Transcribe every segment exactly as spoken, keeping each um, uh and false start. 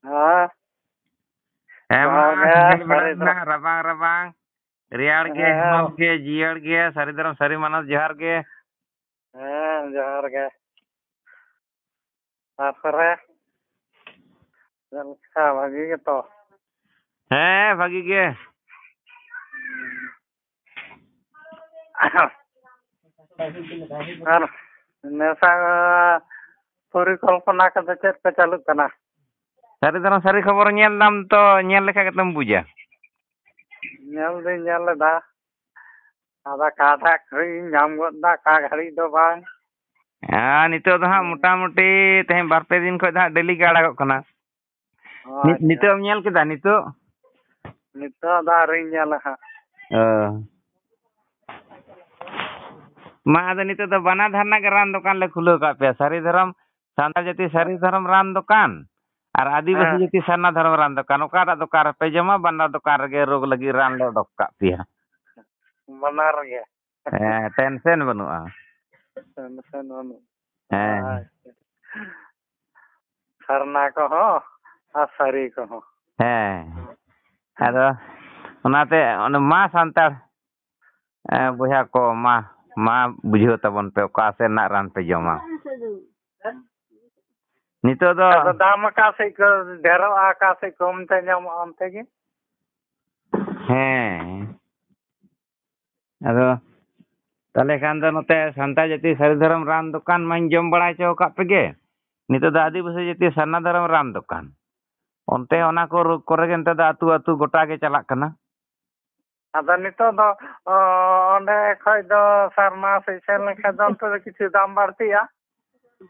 ᱦᱮᱸ᱾ ᱦᱮᱸ, ᱢᱟ, ᱡᱚᱦᱟᱨ ᱜᱮ, ᱨᱤᱢᱤᱞ ᱵᱮᱲᱟ ᱥᱟᱹᱨᱤ ᱫᱚ᱾ ᱨᱮᱱᱟᱜ ᱨᱟᱵᱟᱝ ᱨᱟᱵᱟᱝ, ᱨᱮᱭᱟᱲ ᱜᱮ, ᱦᱮᱸ᱾ ᱦᱮᱢᱟᱞ ᱜᱮ, ᱡᱤᱭᱟᱹᱲ ᱜᱮ, ᱥᱟᱹᱨᱤ ᱫᱷᱚᱨᱚᱢ ᱥᱟᱹᱨᱤ ᱢᱟᱱᱚᱛ ᱡᱚᱦᱟᱨ ᱜᱮ᱾ ᱦᱮᱸ, ᱡᱚᱦᱟᱨ ᱜᱮ᱾ ᱛᱟᱨᱯᱚᱨᱮ ᱪᱮᱫ ᱞᱮᱠᱟ, ᱵᱷᱟᱹᱜᱤ ᱜᱮᱛᱚ? ᱦᱮᱸ, ᱵᱷᱟᱹᱜᱤ ᱜᱮ᱾ ᱟᱨ ᱱᱮᱥᱟ ᱯᱚᱨᱤᱠᱚᱞᱯᱚᱱᱟ ᱠᱚᱫᱚ ᱪᱮᱫ ᱠᱚ ᱪᱟᱹᱞᱩᱜ ᱠᱟᱱᱟ? ᱥᱟᱹᱨᱤ ᱫᱷᱚᱨᱚᱢ ᱥᱟᱹᱨᱤ ᱠᱷᱚᱵᱚᱨ ᱧᱮᱞ ᱫᱟᱢ ᱛᱚ, ᱧᱮᱞ ᱞᱮᱠᱷᱟᱡ ᱜᱮᱛᱚᱢ ᱵᱩᱡᱟ᱾ ᱧᱮᱞ ᱫᱩᱧ ᱧᱮᱞ ᱞᱮᱫᱟ, ᱟᱫᱚ ᱚᱠᱟᱴᱟᱜ ᱜᱷᱟᱹᱲᱤᱡ ᱤᱧ ᱧᱟᱢ ᱜᱚᱫ ᱫᱟ, ᱚᱠᱟ ᱜᱷᱟᱹᱲᱤᱡ ᱫᱚ ᱵᱟᱝ᱾ ᱦᱮᱸ, ᱱᱤᱛᱚᱜ ᱫᱚ ᱦᱟᱸᱜ ᱦᱮᱸ᱾ ᱢᱚᱴᱟᱢᱩᱴᱤ ᱛᱮᱦᱮᱧ ᱵᱟᱨ ᱯᱮ ᱫᱤᱱ ᱠᱷᱚᱱ ᱫᱚ ᱦᱟᱸᱜ ᱰᱮᱞᱤ ᱜᱮ ᱟᱲᱟᱜᱚᱜ ᱠᱟᱱᱟ᱾ ᱚ, ᱱᱤ-, ᱟᱪᱪᱷᱟ᱾ ᱱᱤᱛᱚᱜ ᱮᱢ ᱧᱮᱞ ᱠᱮᱫᱟ ᱱᱤᱛᱚᱜ? ᱱᱤᱛᱚᱜ ᱫᱚ ᱟᱹᱣᱨᱤᱧ ᱧᱮᱞᱟ ᱦᱟᱸᱜ᱾ ᱚ᱾ ᱢᱟ, ᱟᱫᱚ ᱱᱤᱛᱚᱜ ᱫᱚ ᱵᱟᱱᱟᱨ ᱫᱷᱟᱨᱮ ᱨᱮᱱᱟᱜ ᱜᱮ ᱨᱟᱱ ᱫᱚᱠᱟᱱ ᱞᱮ ᱠᱷᱩᱞᱟᱹᱣ ᱠᱟᱜ ᱯᱮᱭᱟ, ᱥᱟᱹᱨᱤ ᱫᱷᱚᱨᱚᱢ, ᱥᱟᱱᱛᱟᱲ ᱡᱟᱹᱛᱤ ᱥᱟᱹᱨᱤ ᱫᱷᱚᱨᱚᱢ ᱨᱟᱱ ᱫᱚᱠᱟᱱ ᱟᱨ ᱟᱹᱫᱤᱵᱟᱹᱥᱤ ᱦᱮᱸ᱾ ᱡᱟᱹᱛᱤ ᱥᱟᱨᱱᱟ ᱫᱷᱚᱨᱚᱢ ᱨᱟᱱ ᱫᱚᱠᱟᱱ, ᱚᱠᱟᱴᱟᱜ ᱫᱚᱠᱟᱱ ᱨᱮᱯᱮ ᱡᱚᱢᱟ, ᱵᱟᱱᱟᱨ ᱫᱚᱠᱟᱱ ᱨᱮᱜᱮ ᱨᱳᱜᱽ ᱞᱟᱹᱜᱤᱫ ᱨᱟᱱ ᱞᱮ ᱚᱰᱚᱠ ᱠᱟᱜ ᱯᱮᱭᱟ᱾ ᱵᱟᱱᱟᱨ ᱜᱮ᱾ ᱦᱮᱸ, ᱴᱮᱱᱥᱮᱱ ᱵᱟᱹᱱᱩᱜᱼᱟ᱾ ᱴᱮᱱᱥᱮᱱ ᱵᱟᱹᱱᱩᱜ᱾ ᱦᱮᱸ᱾ ᱟᱪᱪᱷᱟ᱾ ᱥᱟᱨᱱᱟ ᱠᱚᱦᱚᱸ ᱟᱨ ᱥᱟᱹᱨᱤ ᱠᱚᱦᱚᱸ᱾ ᱦᱮᱸ᱾ ᱟᱫᱚ ᱚᱱᱟᱛᱮ ᱚᱱᱮ ᱢᱟ ᱥᱟᱱᱛᱟᱲ, ᱮ, ᱵᱚᱭᱦᱟ ᱠᱚ, ᱢᱟ, ᱢᱟ ᱵᱩᱡᱷᱟᱹᱣ ᱛᱟᱵᱚᱱ ᱯᱮ, ᱚᱠᱟ ᱥᱮᱫ ᱨᱮᱱᱟᱜ ᱨᱟᱱ ᱯᱮ ᱡᱚᱢᱟ᱾ ᱱᱤᱛᱚᱜ ᱫᱚ ᱟᱫᱚ ᱫᱟᱢ ᱚᱠᱟ ᱥᱮᱫ ᱠᱚ ᱰᱷᱮᱨᱚᱜᱼᱟ, ᱚᱠᱟ ᱥᱮᱫ ᱠᱚᱢ ᱛᱮ ᱧᱟᱢᱚᱜᱼᱟ, ᱚᱱᱛᱮ ᱜᱮ᱾ ᱦᱮᱸ᱾ ᱟᱫᱚ ᱛᱟᱦᱚᱞᱮ ᱠᱷᱟᱱ ᱫᱚ ᱱᱚᱛᱮ ᱥᱟᱱᱛᱟᱲ ᱡᱟᱹᱛᱤ ᱥᱟᱹᱨᱤ ᱫᱷᱚᱨᱚᱢ ᱨᱟᱱ ᱫᱚᱠᱟᱱ ᱢᱟᱧ ᱡᱚᱢ ᱵᱟᱲᱟ ᱦᱚᱪᱚ ᱟᱠᱟᱫ ᱯᱮᱜᱮ᱾ ᱱᱤᱛᱚᱜ ᱫᱚ ᱟᱹᱫᱤᱵᱟᱹᱥᱤ ᱡᱟᱹᱛᱤ ᱥᱟᱨᱱᱟ ᱫᱷᱚᱨᱚᱢ ᱨᱟᱱ ᱫᱚᱠᱟᱱ᱾ ᱚᱱᱛᱮ ᱚᱱᱟ ᱠᱚ ᱨᱳᱜᱽ ᱠᱚᱨᱮ ᱜᱮ ᱱᱤᱛᱚᱜ ᱫᱚ ᱟᱹᱛᱩ ᱟᱹᱛᱩ ᱜᱚᱴᱟ ᱜᱮ ᱪᱟᱞᱟᱜ ᱠᱟᱱᱟ᱾ ᱟᱫᱚ ᱱᱤᱛᱚᱜ ᱫᱚ, ᱚ, ᱚᱸᱰᱮ ᱠᱷᱚᱡ ᱫᱚ ᱥᱟᱨᱱᱟ ᱥᱮᱫ ᱥᱮᱱ ᱞᱮᱱᱠᱷᱟᱱ ᱫᱚ ᱚᱱᱛᱮ ᱫᱚ ᱠᱤᱪᱷᱩ ᱫᱟᱢ ᱵᱟᱹᱲᱛᱤᱜᱼᱟ᱾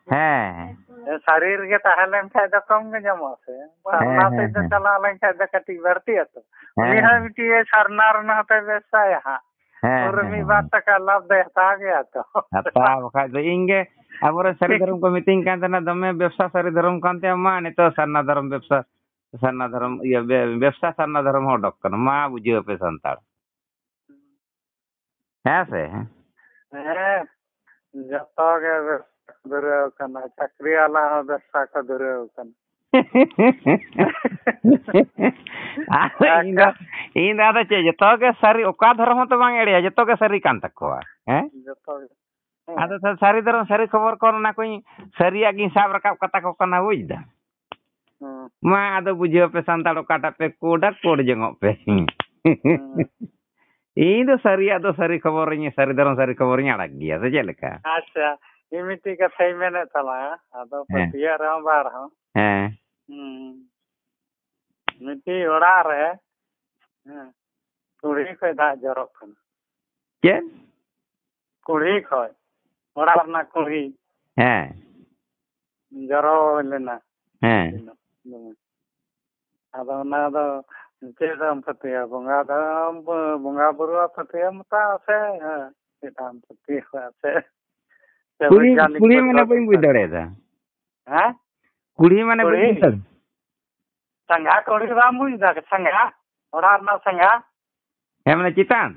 ᱦᱮᱸ᱾ ᱥᱟᱹᱨᱤ ᱨᱮᱜᱮ ᱛᱟᱦᱮᱸ ᱞᱮᱱ ᱠᱷᱟᱡ ᱫᱚ ᱠᱚᱢ ᱜᱮ ᱧᱟᱢᱚᱜᱼᱟ ᱥᱮ? ᱦᱮᱸ, ᱚᱱᱟ ᱦᱮᱸ, ᱥᱮᱫ ᱫᱚ ᱦᱮᱸ᱾ ᱪᱟᱞᱟᱣ ᱞᱮᱱ ᱠᱷᱟᱡ ᱫᱚ ᱠᱟᱹᱴᱤᱡ ᱵᱟᱹᱲᱛᱤᱜᱼᱟ ᱛᱚ᱾ ᱦᱮᱸ, ᱩᱱᱤ ᱦᱚᱸ ᱦᱮᱸ᱾ ᱢᱤᱫᱴᱤᱡ ᱥᱟᱨᱱᱟ ᱨᱮᱱᱟᱜ ᱦᱚᱸᱛᱚᱭ ᱵᱮᱵᱥᱟᱭᱟ ᱦᱟᱸᱜ᱾ ᱦᱮᱸ, ᱯᱩᱨᱟᱹ ᱦᱮᱸ, ᱢᱤᱫ ᱵᱟᱨ ᱦᱮᱸ᱾ ᱴᱟᱠᱟ ᱞᱟᱵᱷ ᱫᱚᱭ ᱦᱟᱛᱟᱣ ᱜᱮᱭᱟ ᱛᱚ᱾ ᱦᱟᱛᱟᱣ ᱵᱟᱠᱷᱟᱡ ᱫᱚ ᱤᱧ ᱜᱮ ᱟᱵᱚᱨᱮᱱ ᱥᱟᱹᱨᱤ ᱫᱷᱚᱨᱚᱢ ᱠᱚ ᱢᱤᱛᱟᱹᱧ ᱠᱟᱱ ᱛᱟᱦᱮᱱᱟ, "ᱫᱚᱢᱮ ᱵᱮᱵᱽᱥᱟ ᱥᱟᱹᱨᱤ ᱫᱷᱚᱨᱚᱢ ᱠᱟᱱ ᱛᱟᱭᱟ, ᱢᱟ ᱱᱤᱛᱚᱜ ᱥᱟᱨᱱᱟ ᱫᱷᱚᱨᱚᱢ ᱵᱮᱵᱽᱥᱟ, ᱥᱟᱨᱱᱟ ᱫᱷᱚᱨᱚᱢ, ᱤᱭᱟᱹ, ᱵᱮ-, ᱵᱮᱵᱽᱥᱟ ᱥᱟᱨᱱᱟ ᱫᱷᱚᱨᱚᱢ ᱦᱚᱸ ᱚᱰᱚᱠ ᱠᱟᱱᱟ, ᱢᱟ ᱵᱩᱡᱷᱟᱹᱣ ᱯᱮ ᱥᱟᱱᱛᱟᱲ᱾" ᱦᱮᱸ ᱥᱮ? ᱦᱮᱸ, ᱡᱚᱛᱚ ᱜᱮ ᱵᱮᱵᱽᱥᱟ ᱠᱚ ᱫᱷᱩᱨᱟᱹᱣ ᱠᱟᱱᱟ, ᱪᱟᱹᱠᱨᱤ ᱣᱟᱞᱟ ᱦᱚᱸ ᱵᱮᱵᱽᱥᱟ ᱠᱚ ᱫᱷᱩᱨᱟᱹᱣ ᱠᱟᱱᱟ᱾ ᱟᱫᱚ ᱤᱧ ᱫᱚ, ᱤᱧ ᱫᱚ ᱟᱫᱚ ᱪᱮᱫ, ᱡᱚᱛᱚ ᱜᱮ ᱥᱟᱹᱨᱤ, ᱚᱠᱟ ᱫᱷᱚᱨᱚᱢ ᱦᱚᱸᱛᱚ ᱵᱟᱝ ᱮᱲᱮᱭᱟ, ᱡᱚᱛᱚ ᱜᱮ ᱥᱟᱹᱨᱤ ᱠᱟᱱ ᱛᱟᱠᱚᱣᱟ᱾ ᱦᱮᱸ? ᱡᱚᱛᱚ ᱜᱮ᱾ ᱦᱮᱸ᱾ ᱟᱫᱚ ᱥᱟ-, ᱥᱟᱹᱨᱤ ᱫᱷᱚᱨᱚᱢ, ᱥᱟᱹᱨᱤ ᱠᱷᱚᱵᱚᱨ ᱠᱚ ᱚᱱᱟ ᱠᱚᱧ ᱥᱟᱹᱨᱤᱭᱟᱜ ᱜᱤᱧ ᱥᱟᱵ ᱨᱟᱠᱟᱵ ᱠᱟᱛᱟ ᱠᱚ ᱠᱟᱱᱟ, ᱵᱩᱡᱽ ᱫᱟ᱾ ᱦᱮᱸ᱾ ᱢᱟ ᱟᱫᱚ ᱵᱩᱡᱷᱟᱹᱣ ᱯᱮ ᱥᱟᱱᱛᱟᱲ, ᱚᱠᱟᱴᱟᱜ ᱯᱮ ᱠᱳᱰᱟ, ᱠᱳᱰ ᱡᱚᱝᱚᱜ ᱯᱮ᱾ ᱦᱮᱸ᱾ ᱤᱧ ᱫᱚ ᱥᱟᱹᱨᱤᱭᱟᱜ ᱫᱚ ᱥᱟᱹᱨᱤ ᱠᱷᱚᱵᱚᱨᱤᱧ, ᱥᱟᱹᱨᱤ ᱫᱷᱚᱨᱚᱢ ᱥᱟᱹᱨᱤ ᱠᱷᱚᱵᱚᱨᱤᱧ ᱟᱲᱟᱜ ᱜᱮᱭᱟ, ᱥᱮ ᱪᱮᱫ ᱞᱮᱠᱟ? ᱟᱪᱪᱷᱟ, ᱤᱧ ᱢᱤᱫᱴᱤᱡ ᱠᱟᱛᱷᱟᱧ ᱢᱮᱱᱮᱫ ᱛᱟᱞᱟᱝᱟ, ᱟᱫᱚ ᱦᱮᱸ᱾ ᱯᱟᱹᱛᱭᱟᱹᱜ ᱨᱮᱦᱚᱸ ᱵᱟᱝ ᱨᱮᱦᱚᱸ᱾ ᱦᱮᱸ᱾ ᱦᱩᱸ᱾ ᱢᱤᱫᱴᱤᱡ ᱚᱲᱟᱜ ᱨᱮ, ᱦᱮᱸ, ᱠᱩᱲᱦᱤ ᱠᱷᱚᱡ ᱫᱟᱜ ᱡᱚᱨᱚᱜ ᱠᱟᱱᱟ᱾ ᱪᱮᱫ? ᱠᱩᱲᱦᱤ ᱠᱷᱚᱡ, ᱚᱲᱟᱜ ᱨᱮᱱᱟᱜ ᱠᱩᱲᱦᱤ᱾ ᱦᱮᱸ᱾ ᱡᱚᱨᱚ ᱞᱮᱱᱟ᱾ ᱦᱮᱸ᱾ ᱟᱫᱚ ᱚᱱᱟ ᱫᱚ ᱪᱮᱫ ᱮᱢ ᱯᱟᱹᱛᱭᱟᱹᱜᱼᱟ? ᱵᱚᱸᱜᱟ ᱫᱚ, ᱵᱚᱸᱜᱟ ᱵᱩᱨᱩᱣᱟᱜ ᱯᱟᱹᱛᱭᱟᱹᱣ ᱢᱚᱛᱟ ᱥᱮ, ᱦᱮᱸ, ᱪᱮᱫ ᱮᱢ ᱯᱟᱹᱛᱭᱟᱹᱜᱼᱟ ᱥᱮ? ᱥᱮ ᱠᱩᱲᱦᱤ, ᱵᱳᱭᱜᱟᱱᱤᱠ ᱠᱩᱲᱦᱤ ᱯᱟᱹᱛᱭᱟᱹᱣ ᱢᱟᱱᱮ ᱵᱟᱹᱧ ᱵᱩᱡᱽ ᱢᱚᱛᱟ? ᱫᱟᱲᱮᱭᱟᱫᱟ᱾ ᱦᱮᱸ? ᱠᱩᱲᱦᱤ ᱢᱟᱱᱮ ᱵᱟᱹᱧ ᱠᱩᱲᱦᱤ᱾ ᱵᱩᱡᱽ ᱫᱟᱲᱮᱭᱟᱫᱟ᱾ ᱥᱟᱸᱜᱷᱟ ᱠᱩᱲᱦᱤ ᱵᱟᱢ ᱵᱩᱡᱽ ᱫᱟ? ᱥᱟᱸᱜᱷᱟ, ᱚᱲᱟᱜ ᱨᱮᱱᱟᱜ ᱥᱟᱸᱜᱷᱟ᱾ ᱦᱮᱸ, ᱢᱟᱱᱮ ᱪᱮᱛᱟᱱ?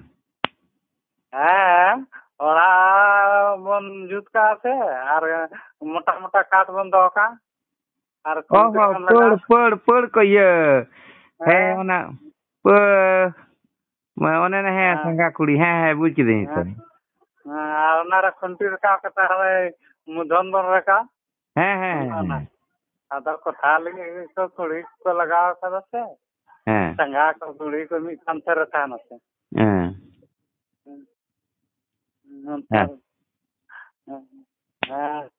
ᱦᱮᱸ, ᱚᱲᱟᱜ ᱵᱚᱱ ᱡᱩᱛ ᱠᱟᱜᱼᱟ ᱥᱮ, ᱟᱨ ᱢᱚᱴᱟ ᱢᱚᱴᱟ ᱠᱟᱴ ᱵᱚᱱ ᱫᱚᱦᱚ ᱠᱟᱜᱼᱟ, ᱟᱨ ᱚ ᱠᱷᱩᱱᱴᱤ ᱦᱚᱸ, ᱵᱚᱱ ᱯᱟᱹᱲ, ᱞᱟᱜᱟᱣᱟ᱾ ᱯᱟᱹᱲ, ᱯᱟᱹᱲ ᱠᱚ ᱤᱭᱟᱹ᱾ ᱦᱮᱸ, ᱦᱮᱸ᱾ ᱚᱱᱟ ᱯᱟᱹ-, ᱢᱟ-, ᱚᱱᱮ ᱚᱱᱮ, ᱦᱮᱸ, ᱦᱮᱸ᱾ ᱥᱟᱸᱜᱷᱟ ᱠᱩᱲᱦᱤ, ᱦᱮᱸ, ᱦᱮᱸ, ᱵᱩᱡᱽ ᱠᱤᱫᱟᱹᱧ ᱛᱚ᱾ ᱦᱮᱸ᱾ ᱦᱮᱸ, ᱟᱨ ᱚᱱᱟ ᱨᱮ ᱠᱷᱩᱱᱴᱤ ᱨᱟᱠᱟᱵ ᱠᱟᱛᱮ ᱦᱟᱱᱮ ᱢᱩᱫᱷᱚᱱ ᱵᱚᱱ ᱨᱟᱠᱟᱵ᱾ ᱦᱮᱸ, ᱦᱮᱸ, ᱦᱮᱸ, ᱚᱱᱟ᱾ ᱦᱮᱸ᱾ ᱟᱫᱚ ᱠᱚᱴᱷᱟ ᱞᱟᱹᱜᱤᱫ ᱜᱮᱠᱚ ᱠᱩᱲᱦᱤ ᱠᱚᱠᱚ ᱞᱟᱜᱟᱣ ᱠᱟᱫᱟ ᱥᱮ᱾ ᱦᱮᱸ᱾ ᱥᱟᱸᱜᱷᱟ ᱠᱚ ᱠᱩᱲᱦᱤ ᱠᱚ ᱢᱤᱫ ᱯᱟᱱᱛᱮ ᱨᱮ ᱛᱟᱦᱮᱱᱟ ᱥᱮ᱾ ᱦᱮᱸ᱾ ᱦᱮᱸ᱾ ᱱᱚᱛᱮ ᱦᱮᱸ᱾ ᱨᱮ᱾ ᱦᱮᱸ᱾ ᱦᱮᱸ᱾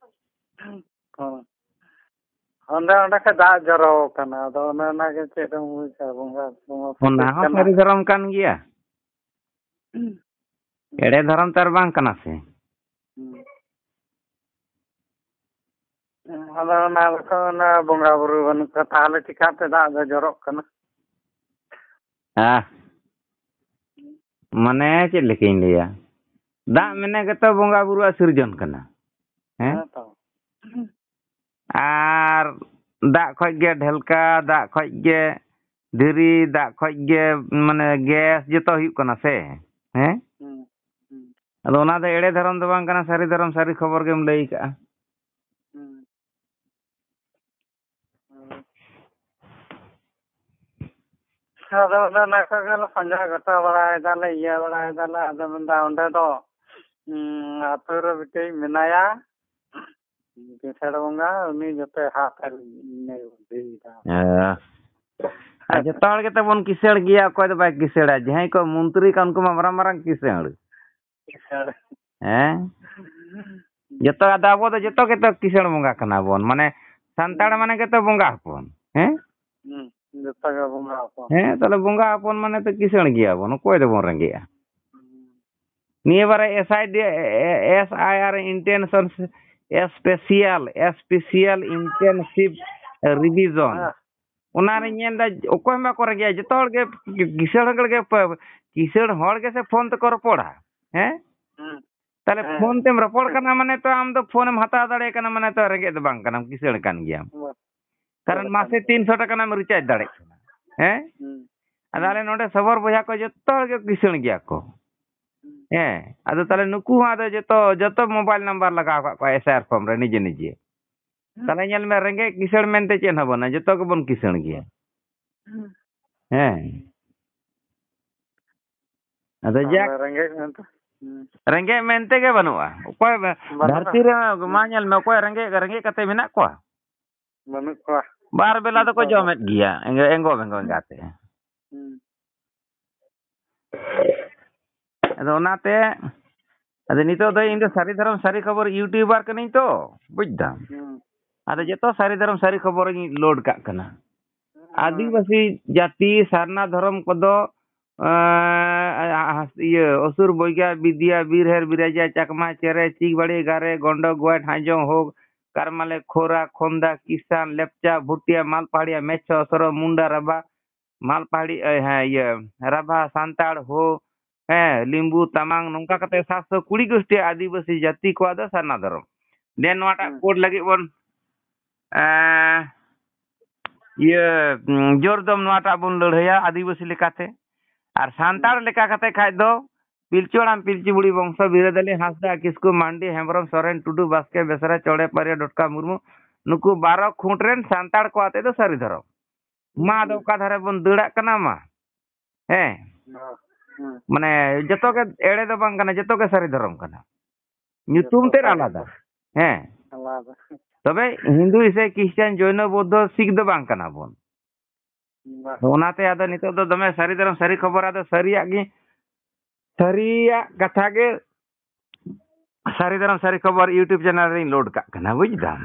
ᱦᱮᱸ᱾ ᱚᱸᱰᱮ, ᱚᱸᱰᱮ ᱠᱷᱚᱡ ᱫᱟᱜ ᱡᱚᱨᱚ ᱠᱟᱱᱟ᱾ ᱟᱫᱚ ᱚᱱᱮ ᱚᱱᱟ ᱜᱮ ᱪᱮᱫ ᱮᱢ ᱵᱩᱡᱟ, ᱵᱚᱸᱜᱟ, ᱵᱚᱸᱜᱟ ᱚᱱᱟ ᱯᱟᱹᱛᱭᱟᱹᱜ ᱦᱚᱸ ᱠᱟᱱᱟ᱾ ᱥᱟᱹᱨᱤ ᱫᱷᱚᱨᱚᱢ ᱠᱟᱱ ᱜᱮᱭᱟ᱾ ᱮᱲᱮ ᱫᱷᱚᱨᱚᱢ ᱛᱚ ᱟᱨ ᱵᱟᱝ ᱠᱟᱱᱟ ᱥᱮ᱾ ᱦᱩᱸ᱾ ᱟᱫᱚ ᱚᱱᱟ ᱫᱚᱠᱚ, ᱚᱱᱟ ᱵᱚᱸᱜᱟ ᱵᱩᱨᱩ ᱵᱟᱹᱱᱩᱜ ᱠᱚᱣᱟ, ᱛᱟᱦᱚᱞᱮ ᱪᱤᱠᱟᱹᱛᱮ ᱫᱟᱜ ᱫᱚ ᱡᱚᱨᱚᱜ ᱠᱟᱱᱟ? ᱦᱮᱸ᱾ ᱢᱟᱱᱮ ᱪᱮᱫ ᱞᱮᱠᱟᱧ ᱞᱟᱹᱭᱟ? ᱫᱟᱜ ᱦᱩᱸ᱾ ᱢᱮᱱᱟ ᱜᱮᱛᱚ ᱵᱚᱸᱜᱟ ᱵᱩᱨᱩᱣᱟᱜ ᱥᱤᱨᱡᱚᱱ ᱠᱟᱱᱟ᱾ ᱦᱮᱸ? ᱦᱮᱸ ᱛᱚ᱾ ᱟᱨ ᱫᱟᱜ ᱠᱷᱚᱡ ᱜᱮ ᱰᱷᱮᱞᱠᱟ, ᱫᱟᱜ ᱠᱷᱚᱡ ᱜᱮ ᱫᱷᱤᱨᱤ, ᱫᱟᱜ ᱠᱷᱚᱡ ᱜᱮ ᱢᱟᱱᱮ ᱜᱮᱥ ᱡᱚᱛᱚ ᱦᱩᱭᱩᱜ ᱠᱟᱱᱟ ᱥᱮ᱾ ᱦᱮᱸ? ᱦᱩᱸ, ᱦᱩᱸ᱾ ᱟᱫᱚ ᱚᱱᱟ ᱫᱚ ᱮᱲᱮ ᱫᱷᱚᱨᱚᱢ ᱫᱚ ᱵᱟᱝ ᱠᱟᱱᱟ, ᱥᱟᱹᱨᱤ ᱫᱷᱚᱨᱚᱢ, ᱥᱟᱹᱨᱤ ᱠᱷᱚᱵᱚᱨ ᱜᱮᱢ ᱞᱟᱹᱭ ᱠᱟᱜᱼᱟ᱾ ᱦᱩᱸ᱾ ᱟᱫᱚ ᱚᱱᱮ ᱚᱱᱟ ᱠᱚᱜᱮ ᱞᱮ ᱯᱟᱸᱡᱟ ᱜᱚᱴᱟ ᱵᱟᱲᱟᱭ ᱫᱟᱞᱮ, ᱤᱭᱟᱹ ᱵᱟᱲᱟᱭ ᱫᱟᱞᱮ᱾ ᱟᱫᱚ ᱢᱮᱱᱫᱟ ᱚᱸᱰᱮ ᱫᱚ, ᱩᱸ, ᱟᱹᱛᱩ ᱨᱮ ᱢᱤᱫᱴᱤᱡ ᱢᱮᱱᱟᱭᱟ, ᱠᱤᱥᱟᱹᱬ ᱵᱚᱸᱜᱟ, ᱩᱱᱤ ᱡᱚᱛᱚᱭ ᱦᱟᱛ ᱟᱨ ᱤᱧᱮ ᱵᱩᱫᱽᱫᱷᱤᱭᱮᱫᱟ᱾ ᱦᱮᱸ᱾ ᱟᱨ ᱡᱚᱛᱚ ᱦᱚᱲ ᱜᱮᱛᱚ ᱵᱚᱱ ᱠᱤᱥᱟᱹᱬ ᱜᱮᱭᱟ, ᱚᱠᱚᱭ ᱫᱚ ᱵᱟᱭ ᱠᱤᱥᱟᱹᱬᱟ? ᱡᱟᱦᱟᱸᱭ ᱠᱚ ᱢᱚᱱᱛᱨᱤ ᱠᱟᱱ, ᱩᱱᱠᱩ ᱢᱟ ᱢᱟᱨᱟᱝ ᱢᱟᱨᱟᱝ ᱠᱤᱥᱟᱹᱬ᱾ ᱠᱤᱥᱟᱹᱬ᱾ ᱦᱮᱸ? ᱡᱚᱛᱚ, ᱟᱫᱚ ᱟᱵᱚ ᱫᱚ ᱡᱚᱛᱚ ᱜᱮᱛᱚ ᱠᱤᱥᱟᱹᱬ ᱵᱚᱸᱜᱟ ᱠᱟᱱᱟ ᱵᱚᱱ, ᱢᱟᱱᱮ ᱥᱟᱱᱛᱟᱲ ᱦᱩᱸ᱾ ᱢᱟᱱᱮ ᱜᱮᱛᱚ ᱵᱚᱸᱜᱟ ᱦᱚᱯᱚᱱ᱾ ᱦᱮᱸ? ᱦᱩᱸ, ᱡᱚᱛᱚ ᱜᱮ ᱵᱚᱸᱜᱟ ᱦᱚᱯᱚᱱ᱾ ᱦᱮᱸ, ᱛᱟᱦᱞᱮ ᱵᱚᱸᱜᱟ ᱦᱚᱯᱚᱱ ᱢᱟᱱᱮ ᱛᱚ ᱠᱤᱥᱟᱹᱬ ᱜᱮᱭᱟ ᱵᱚᱱ, ᱚᱠᱚᱭ ᱫᱚᱵᱚᱱ ᱨᱮᱸᱜᱮᱡᱼᱟ? ᱦᱩᱸ᱾ ᱱᱤᱭᱟᱹ ᱵᱟᱨᱮ S I D, S I R intention special, special intensive revision᱾ ᱦᱮᱸ᱾ ᱚᱱᱟ ᱨᱤᱧ ᱦᱩᱸ᱾ ᱧᱮᱞ ᱫᱟ, ᱚᱠᱚᱭ ᱦᱚᱸ ᱵᱟᱠᱚ ᱨᱮᱸᱜᱮᱡᱼᱟ, ᱡᱚᱛᱚ ᱦᱚᱲ ᱜᱮ ᱠᱤᱥᱟᱹᱬ ᱦᱚᱲ ᱜᱮ ᱯᱮ-, ᱠᱤᱥᱟᱹᱬ ᱦᱚᱲ ᱜᱮᱥᱮ ᱯᱷᱳᱱ ᱛᱮᱠᱚ ᱨᱚᱯᱚᱲᱟ, ᱦᱮᱸ? ᱦᱩᱸ᱾ ᱛᱟᱦᱞᱮ ᱦᱮᱸ᱾ ᱯᱷᱳᱱ ᱛᱮᱢ ᱨᱚᱯᱚᱲ ᱠᱟᱱᱟ ᱢᱟᱱᱮ ᱛᱚ ᱟᱢ ᱫᱚ ᱯᱷᱳᱱ ᱮᱢ ᱦᱟᱛᱟᱣ ᱫᱟᱲᱮᱭᱟᱜ ᱠᱟᱱᱟ ᱢᱟᱱᱮ ᱛᱚ ᱨᱮᱸᱜᱮᱡ ᱫᱚ ᱵᱟᱝ ᱠᱟᱱᱟᱢ, ᱠᱤᱥᱟᱹᱬ ᱠᱟᱱ ᱜᱮᱭᱟᱢ᱾ ᱵᱟᱝ᱾ ᱠᱟᱨᱚᱱ ᱠᱤᱥᱟᱹᱬ ᱢᱟᱥᱮ ᱠᱟᱱ ᱜᱮᱭᱟᱢ᱾ ᱛᱤᱱᱥᱚ ᱴᱟᱠᱟ ᱨᱮᱱᱟᱜ ᱮᱢ recharge ᱫᱟᱲᱮᱭᱟᱜ ᱠᱟᱱᱟ, ᱦᱮᱸ? ᱦᱩᱸ᱾ ᱟᱫᱚ ᱦᱩᱸ᱾ ᱟᱞᱮ ᱱᱚᱰᱮ ᱥᱚᱵᱚᱨ ᱵᱚᱭᱦᱟ ᱠᱚ ᱡᱚᱛᱚ ᱦᱚᱲ ᱜᱮ ᱠᱤᱥᱟᱹᱬ ᱜᱮᱭᱟ ᱠᱚ᱾ ᱦᱩᱸ᱾ ᱦᱮᱸ, ᱟᱫᱚ ᱛᱟᱦᱞᱮ ᱱᱩᱠᱩ ᱦᱚᱸ ᱟᱫᱚ ᱡᱚᱛᱚ, ᱡᱚᱛᱚ mobile number ᱞᱟᱜᱟᱣ ᱠᱟᱜ ᱠᱚᱣᱟ S I R form ᱨᱮ ᱱᱤᱡᱮ ᱱᱤᱡᱮ᱾ ᱦᱩᱸ᱾ ᱛᱟᱦᱞᱮ ᱧᱮᱞ ᱢᱮ, ᱨᱮᱸᱜᱮᱡ ᱠᱤᱥᱟᱹᱬ ᱢᱮᱱᱛᱮ ᱪᱮᱫ ᱦᱚᱸ ᱵᱟᱹᱱᱩᱜᱼᱟ, ᱡᱚᱛᱚ ᱜᱮᱵᱚᱱ ᱠᱤᱥᱟᱹᱬ ᱜᱮᱭᱟ᱾ ᱦᱩᱸ᱾ ᱦᱮᱸ᱾ ᱟᱫᱚ ᱛᱟᱦᱞᱮ ᱡᱟᱠ, ᱨᱮᱸᱜᱮᱡ ᱢᱮᱱᱛᱮ, ᱦᱩᱸ᱾ ᱨᱮᱸᱜᱮᱡ ᱢᱮᱱᱛᱮ ᱜᱮ ᱵᱟᱹᱱᱩᱜᱼᱟ᱾ ᱚᱠᱚᱭ ᱵᱮ-, ᱵᱟᱹᱱᱩᱜᱼᱟ᱾ ᱫᱷᱟᱹᱨᱛᱤ ᱨᱮ ᱢᱟ ᱦᱩᱸ᱾ ᱧᱮᱞ ᱢᱮ, ᱚᱠᱚᱭ ᱨᱮᱸᱜᱮᱡ, ᱨᱮᱸᱜᱮᱡ ᱠᱟᱛᱮ ᱢᱮᱱᱟᱜ ᱠᱚᱣᱟ? ᱵᱟᱹᱱᱩᱜ ᱠᱚᱣᱟ᱾ ᱵᱟᱨ ᱵᱮᱞᱟ ᱫᱚᱠᱚ ᱡᱚᱛᱚ ᱜᱮ᱾ ᱡᱚᱢᱮᱫ ᱜᱮᱭᱟ, ᱮᱸᱜ-, ᱮᱸᱜᱚ ᱵᱮᱸᱜᱚ ᱦᱩᱸ᱾ ᱮᱸᱜᱟᱛᱮ᱾ ᱦᱩᱸ᱾ ᱟᱫᱚ ᱚᱱᱟᱛᱮ, ᱟᱫᱚ ᱱᱤᱛᱚᱜ ᱫᱚ ᱤᱧ ᱫᱚ ᱥᱟᱹᱨᱤ ᱫᱷᱚᱨᱚᱢ ᱥᱟᱹᱨᱤ ᱠᱷᱚᱵᱚᱨ YouTuber ᱠᱟᱹᱱᱟᱹᱧ ᱛᱚ, ᱵᱩᱡᱽ ᱫᱟᱢ᱾ ᱦᱩᱸ᱾ ᱟᱫᱚ ᱦᱩᱸ᱾ ᱡᱚᱛᱚ ᱥᱟᱹᱨᱤ ᱫᱷᱚᱨᱚᱢ ᱥᱟᱹᱨᱤ ᱠᱷᱚᱵᱚᱨᱤᱧ load ᱠᱟᱜ ᱠᱟᱱᱟ᱾ ᱦᱩᱸ᱾ ᱟᱹᱫᱤᱵᱟᱹᱥᱤ ᱡᱟᱹᱛᱤ ᱥᱟᱨᱱᱟ ᱫᱷᱚᱨᱚᱢ ᱠᱚᱫᱚ, ᱮᱸ, ᱤᱭᱟᱹ, ᱚᱥᱩᱨ ᱵᱚᱭᱜᱟ ᱵᱤᱫᱽᱭᱟ, ᱵᱤᱨ ᱦᱮᱨ ᱵᱤᱨᱟᱡᱟ, ᱪᱟᱠᱢᱟ, ᱪᱮᱨᱮ, ᱪᱤᱠ ᱵᱟᱲᱮ, ᱜᱟᱨᱮ, ᱜᱚᱱᱰᱚ, ᱜᱚᱭᱴ, ᱦᱟᱡᱚᱝ, ᱦᱳᱜ, ᱠᱟᱨᱢᱟᱞᱮ, ᱠᱷᱳᱨᱟ, ᱠᱷᱚᱱᱫᱟ, ᱠᱤᱥᱟᱱ, ᱞᱮᱯᱪᱟ, ᱵᱷᱩᱴᱤᱭᱟ, ᱢᱟᱞᱯᱟᱦᱟᱲᱤᱭᱟ, ᱢᱮᱪᱷᱚ, ᱥᱚᱨᱚ, ᱢᱩᱱᱰᱟ, ᱨᱟᱵᱟ, ᱢᱟᱞᱯᱟᱦᱟᱲᱤ, ᱮ, ᱦᱮᱸ, ᱤᱭᱟᱹ, ᱨᱟᱵᱷᱟ, ᱥᱟᱱᱛᱟᱲ, ᱦᱳ, ᱦᱮᱸ, ᱞᱤᱢᱵᱩ, ᱛᱟᱢᱟᱝ, ᱱᱚᱝᱠᱟ ᱠᱟᱛᱮ ᱥᱟᱛᱥᱚ ᱠᱩᱲᱤ ᱜᱳᱥᱴᱤ ᱟᱹᱫᱤᱵᱟᱹᱥᱤ ᱡᱟᱹᱛᱤ ᱠᱚᱣᱟᱜ ᱫᱚ ᱥᱟᱨᱱᱟ ᱫᱷᱚᱨᱚᱢ᱾ ᱫᱮᱱ ᱱᱚᱣᱟᱴᱟᱜ ᱦᱩᱸ᱾ Code ᱞᱟᱹᱜᱤᱫ ᱵᱚᱱ, ᱮᱸ, ᱤᱭᱟᱹ, ᱩᱸ, ᱡᱳᱨ ᱫᱚᱢ ᱱᱚᱣᱟᱴᱟᱜ ᱵᱚᱱ ᱞᱟᱹᱲᱦᱟᱹᱭᱟ ᱟᱹᱫᱤᱵᱟᱹᱥᱤ ᱞᱮᱠᱟᱛᱮ᱾ ᱟᱨ ᱥᱟᱱᱛᱟᱲ ᱦᱩᱸ᱾ ᱞᱮᱠᱟ ᱠᱟᱛᱮ ᱠᱷᱟᱡ ᱫᱚ ᱯᱤᱞᱪᱩ ᱦᱟᱲᱟᱢ ᱯᱤᱞᱪᱩ ᱵᱩᱲᱦᱤ ᱵᱚᱝᱥᱚ ᱵᱤᱨᱟᱹᱫᱟᱹᱞᱤ ᱦᱟᱸᱥᱫᱟ, ᱠᱤᱥᱠᱩ, ᱢᱟᱱᱰᱤ, ᱦᱮᱢᱵᱨᱚᱢ, ᱥᱚᱨᱮᱱ, ᱴᱩᱰᱩ, ᱵᱟᱥᱠᱮ, ᱵᱮᱥᱨᱟ, ᱪᱚᱬᱮ, ᱯᱟᱨᱤᱭᱟ, ᱰᱚᱴᱠᱟ, ᱢᱩᱨᱢᱩ, ᱱᱩᱠᱩ ᱵᱟᱨᱚ ᱠᱷᱩᱸᱴ ᱨᱮᱱ ᱥᱟᱱᱛᱟᱲ ᱠᱚ ᱟᱛᱮ ᱫᱚ ᱥᱟᱹᱨᱤ ᱫᱷᱚᱨᱚᱢ᱾ ᱢᱟ ᱟᱫᱚ ᱚᱠᱟ ᱫᱷᱟᱨᱮ ᱵᱚᱱ ᱫᱟᱹᱲᱟᱜ ᱠᱟᱱᱟ ᱢᱟ᱾ ᱦᱮᱸ᱾ ᱦᱮᱸ, ᱦᱮᱸ᱾ ᱢᱟᱱᱮ ᱡᱚᱛᱚ ᱜᱮ ᱮᱲᱮ ᱫᱚ ᱵᱟᱝ ᱠᱟᱱᱟ, ᱡᱚᱛᱚ ᱜᱮ ᱥᱟᱹᱨᱤ ᱫᱷᱚᱨᱚᱢ ᱠᱟᱱᱟ᱾ ᱧᱩᱛᱩᱢ ᱡᱚᱛᱚ ᱛᱮᱫ ᱥᱟᱹᱨᱤ ᱟᱞᱟᱫᱟ᱾ ᱫᱷᱚᱨᱚᱢ᱾ ᱦᱮᱸ᱾ ᱟᱞᱟᱫᱟ᱾ ᱛᱚᱵᱮ ᱦᱤᱱᱫᱩ ᱥᱮ ᱠᱷᱨᱤᱥᱴᱟᱱ, ᱡᱚᱭᱱᱚ, ᱵᱳᱫᱽᱫᱷᱚ, ᱥᱤᱠᱷ ᱫᱚ ᱵᱟᱝ ᱠᱟᱱᱟ ᱵᱚᱱ᱾ ᱵᱟᱝ᱾ ᱚᱱᱟᱛᱮ ᱟᱫᱚ ᱱᱤᱛᱚᱜ ᱫᱚ ᱫᱚᱢᱮ ᱥᱟᱹᱨᱤ ᱫᱷᱚᱨᱚᱢ, ᱥᱟᱹᱨᱤ ᱠᱷᱚᱵᱚᱨ, ᱟᱫᱚ ᱥᱟᱹᱨᱤᱭᱟᱜ ᱜᱮ, ᱥᱟᱹᱨᱤᱭᱟᱜ ᱠᱟᱛᱷᱟ ᱜᱮ, ᱥᱟᱹᱨᱤ ᱫᱷᱚᱨᱚᱢ, ᱥᱟᱹᱨᱤ ᱠᱷᱚᱵᱚᱨ YouTube ᱪᱮᱱᱮᱞ ᱨᱤᱧ ᱞᱳᱰ ᱠᱟᱜ ᱠᱟᱱᱟ, ᱵᱩᱡᱽ ᱫᱟᱢ᱾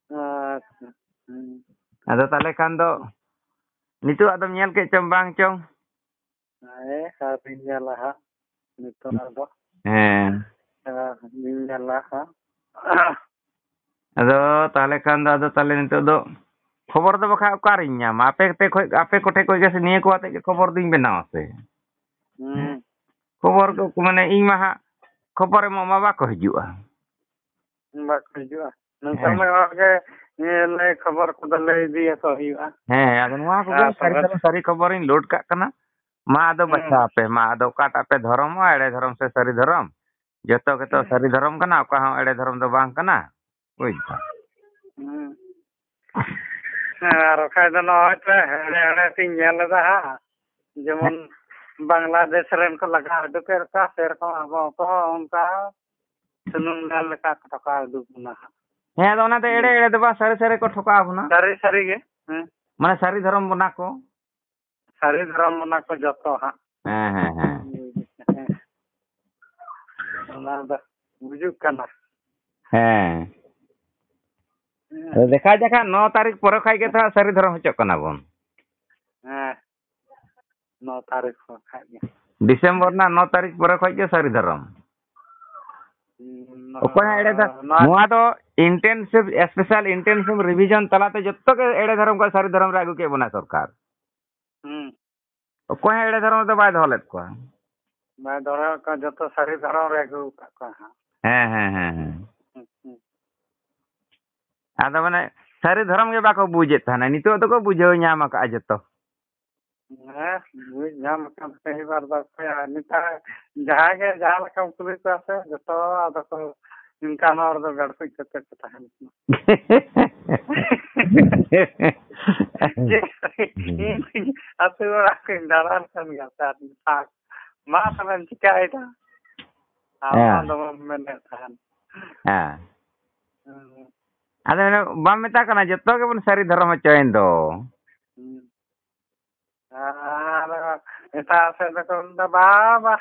ᱟᱪᱪᱷᱟ᱾ ᱦᱩᱸ᱾ ᱟᱫᱚ ᱛᱟᱦᱚᱞᱮ ᱠᱷᱟᱱ ᱫᱚ ᱱᱤᱛᱚᱜ ᱟᱫᱚᱢ ᱧᱮᱞ ᱠᱮᱫ ᱪᱚᱝ ᱵᱟᱝ ᱪᱚᱝ? ᱦᱮᱸ, ᱟᱹᱣᱨᱤᱧ ᱧᱮᱞᱟ ᱦᱟᱸᱜ ᱱᱤᱛᱚᱜ ᱟᱫᱚ᱾ ᱦᱮᱸ᱾ ᱦᱮᱸ, ᱤᱧ ᱧᱮᱞᱟ ᱦᱟᱸᱜ᱾ ᱟᱫᱚ ᱛᱟᱦᱚᱞᱮ ᱠᱷᱟᱱ ᱫᱚ, ᱟᱫᱚ ᱛᱟᱦᱚᱞᱮ ᱱᱤᱛᱚᱜ ᱫᱚ ᱠᱷᱚᱵᱚᱨ ᱫᱚ ᱵᱟᱠᱷᱟᱡ ᱚᱠᱟᱨᱤᱧ ᱧᱟᱢᱟ? ᱟᱯᱮ ᱛᱮ ᱠᱷᱚᱡ, ᱟᱯᱮ ᱠᱚᱴᱷᱮᱡ ᱠᱷᱚᱡ ᱜᱮ ᱥᱮ ᱱᱤᱭᱟᱹ ᱠᱚ ᱟᱛᱮ ᱜᱮ ᱠᱷᱚᱵᱚᱨ ᱫᱚᱧ ᱵᱮᱱᱟᱣᱟ ᱥᱮ? ᱦᱩᱸ᱾ ᱠᱷᱚᱵᱚᱨ ᱠᱚ, ᱢᱟᱱᱮ, ᱤᱧ ᱢᱟ ᱦᱟᱸᱜ ᱠᱷᱚᱵᱚᱨ ᱮᱢᱚᱜ ᱢᱟ ᱵᱟᱠᱚ ᱦᱤᱡᱩᱜᱼᱟ᱾ ᱵᱟᱠᱚ ᱦᱤᱡᱩᱜᱼᱟ᱾ ᱱᱚᱝᱠᱟ ᱦᱮᱸ᱾ ᱢᱟ ᱦᱚᱲ ᱜᱮ, ᱤᱭᱟᱹ, ᱞᱟᱹᱭ ᱠᱷᱚᱵᱚᱨ ᱠᱚᱫᱚ ᱞᱟᱹᱭ ᱤᱫᱤᱭᱟᱠᱚ ᱦᱩᱭᱩᱜᱼᱟ᱾ ᱦᱮᱸ, ᱟᱫᱚ ᱱᱚᱣᱟ ᱠᱚᱜᱮ ᱟᱨ ᱥᱟᱹᱨᱤ ᱛᱚᱵᱮ ᱫᱷᱚᱨᱚᱢ, ᱥᱟᱹᱨᱤ ᱠᱷᱚᱵᱚᱨᱤᱧ ᱞᱳᱰ ᱠᱟᱜ ᱠᱟᱱᱟ᱾ ᱢᱟ ᱟᱫᱚ ᱦᱩᱸ᱾ ᱵᱟᱪᱷᱟᱣ ᱯᱮ, ᱢᱟ ᱟᱫᱚ ᱚᱠᱟᱴᱟᱜ ᱯᱮ ᱫᱷᱚᱨᱚᱢᱚᱜᱼᱟ, ᱮᱲᱮ ᱫᱷᱚᱨᱚᱢ ᱥᱮ ᱥᱟᱹᱨᱤ ᱫᱷᱚᱨᱚᱢ? ᱡᱚᱛᱚ ᱜᱮᱛᱚ ᱥᱟᱹᱨᱤ ᱫᱷᱚᱨᱚᱢ ᱠᱟᱱᱟ, ᱚᱠᱟ ᱦᱚᱸ ᱮᱲᱮ ᱫᱷᱚᱨᱚᱢ ᱫᱚ ᱵᱟᱝ ᱠᱟᱱᱟ᱾ ᱵᱩᱡᱽ ᱫᱟᱢ? ᱦᱩᱸ᱾ ᱦᱮᱸ, ᱟᱨ ᱵᱟᱠᱷᱟᱡ ᱫᱚ ᱱᱚᱜᱼᱚᱭ ᱛᱚ ᱦᱮᱲᱮ ᱦᱮᱲᱮ ᱛᱤᱧ ᱧᱮᱞ ᱮᱫᱟ ᱦᱟᱸᱜ, ᱡᱮᱢᱚᱱ ᱦᱮᱸ᱾ ᱵᱟᱝᱞᱟᱫᱮᱥ ᱨᱮᱱ ᱠᱚ ᱞᱟᱜᱟ ᱩᱰᱩᱠᱮᱫ ᱠᱚᱣᱟ, ᱥᱮᱨᱚᱠᱚᱢ ᱟᱵᱚ ᱠᱚ ᱚᱱᱠᱟ ᱥᱩᱱᱩᱢ ᱰᱷᱟᱞ ᱞᱮᱠᱟ ᱠᱚ ᱴᱷᱚᱠᱟᱣ ᱩᱰᱩᱠ ᱵᱚᱱᱟ ᱦᱟᱸᱜ᱾ ᱦᱮᱸ, ᱟᱫᱚ ᱚᱱᱟ ᱫᱚ ᱮᱲᱮ ᱮᱲᱮ ᱫᱚ ᱵᱟᱝ, ᱥᱟᱹᱨᱤ ᱥᱟᱹᱨᱤ ᱠᱚ ᱴᱷᱚᱠᱟᱣ ᱵᱚᱱᱟ᱾ ᱥᱟᱹᱨᱤ ᱥᱟᱹᱨᱤ ᱜᱮ, ᱦᱮᱸ᱾ ᱢᱟᱱᱮ ᱥᱟᱹᱨᱤ ᱫᱷᱚᱨᱚᱢ ᱵᱚᱱᱟ ᱠᱚ᱾ ᱥᱟᱹᱨᱤ ᱫᱷᱚᱨᱚᱢ ᱚᱱᱟ ᱠᱚ ᱡᱚᱛᱚ ᱦᱟᱸᱜ᱾ ᱦᱮᱸ, ᱦᱮᱸ, ᱦᱮᱸ᱾ ᱦᱮᱸ᱾ ᱚᱱᱟ ᱫᱚ ᱵᱩᱡᱩᱜ ᱠᱟᱱᱟ᱾ ᱦᱮᱸ᱾ ᱦᱮᱸ᱾ ᱫᱮᱠᱷᱟ ᱡᱟᱠ ᱦᱟᱸᱜ, ᱱᱚ ᱛᱟᱹᱨᱤᱠᱷ ᱯᱚᱨᱮ ᱠᱷᱟᱡ ᱜᱮ ᱛᱚ ᱦᱟᱸᱜ ᱥᱟᱹᱨᱤ ᱫᱷᱚᱨᱚᱢ ᱦᱚᱪᱚᱜ ᱠᱟᱱᱟ ᱵᱚᱱ᱾ ᱦᱮᱸ᱾ ᱱᱚ ᱛᱟᱹᱨᱤᱠᱷ ᱯᱚᱨᱮ ᱠᱷᱟᱡ ᱜᱮ᱾ ᱰᱤᱥᱮᱢᱵᱚᱨ ᱨᱮᱱᱟᱜ ᱱᱚ ᱛᱟᱹᱨᱤᱠᱷ ᱯᱚᱨᱮ ᱠᱷᱚᱡ ᱜᱮ ᱥᱟᱹᱨᱤ ᱫᱷᱚᱨᱚᱢ᱾ ᱦᱩᱸ, ᱚᱠᱚᱭ ᱦᱚᱸ ᱮᱲᱮ ᱫᱷᱚ-, ᱱᱚᱣᱟ ᱱᱚᱣᱟ ᱫᱚ intensive, special intensive revision ᱛᱟᱞᱟᱛᱮ ᱡᱚᱛᱚ ᱜᱮ ᱮᱲᱮ ᱫᱷᱚᱨᱚᱢ ᱠᱷᱚᱡ ᱥᱟᱹᱨᱤ ᱫᱷᱚᱨᱚᱢ ᱨᱮ ᱟᱹᱜᱩ ᱠᱮᱫ ᱵᱚᱱᱟ ᱥᱚᱨᱠᱟᱨ᱾ ᱦᱩᱸ᱾ ᱚᱠᱚᱭ ᱦᱚᱸ ᱮᱲᱮ ᱫᱷᱚᱨᱚᱢ ᱨᱮᱫᱚ ᱵᱟᱭ ᱫᱚᱦᱚ ᱞᱮᱫ ᱠᱚᱣᱟ᱾ ᱵᱟᱭ ᱫᱚᱦᱚ ᱞᱮᱫ ᱠᱚᱣᱟ, ᱡᱚᱛᱚ ᱥᱟᱹᱨᱤ ᱫᱷᱚᱨᱚᱢ ᱨᱮ ᱟᱹᱜᱩ ᱟᱠᱟᱫ ᱠᱚᱣᱟ ᱦᱟᱸᱜ᱾ ᱦᱮᱸ, ᱦᱮᱸ, ᱦᱮᱸ, ᱦᱮᱸ᱾ ᱦᱩᱸ, ᱦᱩᱸ᱾ ᱟᱫᱚ ᱢᱟᱱᱮ ᱥᱟᱹᱨᱤ ᱫᱷᱚᱨᱚᱢ ᱜᱮ ᱵᱟᱠᱚ ᱵᱩᱡᱮᱫ ᱛᱟᱦᱮᱱᱟ, ᱱᱤᱛᱚᱜ ᱫᱚᱠᱚ ᱵᱩᱡᱷᱟᱹᱣ ᱧᱟᱢ ᱟᱠᱟᱫᱼᱟ ᱡᱚᱛᱚ᱾ ᱦᱮᱸ, ᱵᱩᱡᱽ ᱧᱟᱢ ᱟᱠᱟᱱ ᱛᱮ ᱢᱤᱫ ᱵᱟᱨ ᱫᱚ ᱚᱠᱚᱭᱟᱜ ᱱᱮᱛᱟᱨ ᱡᱟᱦᱟᱸᱭ ᱜᱮ ᱡᱟᱦᱟᱸ ᱞᱮᱠᱟᱢ ᱠᱩᱞᱤ ᱠᱚᱣᱟ ᱥᱮ, ᱡᱚᱛᱚ ᱟᱫᱚ ᱠᱚ ᱤᱱᱠᱟᱱ ᱦᱚᱲ ᱫᱚ ᱜᱟᱲᱠᱩᱡ ᱠᱟᱛᱮ ᱠᱚ ᱛᱟᱦᱮᱱ ᱠᱟᱱᱟ᱾ ᱪᱮᱫ, ᱦᱩᱸ᱾ ᱤᱧ ᱟᱹᱛᱩ ᱚᱲᱟᱜ ᱠᱚᱧ ᱫᱟᱬᱟᱱ ᱠᱟᱱ ᱜᱮᱭᱟ ᱥᱮ, ᱟᱨ ᱢᱮᱛᱟᱜ ᱢᱟ ᱛᱚᱵᱮᱢ ᱪᱤᱠᱟᱹᱭᱮᱫᱟ? ᱟᱢ ᱦᱮᱸ᱾ ᱫᱚ ᱵᱟᱢ ᱢᱮᱱᱮᱫ ᱛᱟᱦᱮᱱ᱾ ᱦᱮᱸ᱾ ᱦᱩᱸ᱾ ᱟᱫᱚ ᱵᱟᱢ ᱢᱮᱛᱟ ᱠᱟᱱᱟ, ᱡᱚᱛᱚ ᱜᱮᱵᱚᱱ ᱥᱟᱹᱨᱤ ᱫᱷᱚᱨᱚᱢ ᱦᱚᱪᱚᱭᱮᱱ ᱫᱚ᱾ ᱦᱩᱸ᱾ ᱟᱨ ᱮᱴᱟᱜ ᱥᱮᱫ ᱫᱚᱠᱚ ᱢᱮᱱᱫᱟ, "ᱵᱟᱵᱟ,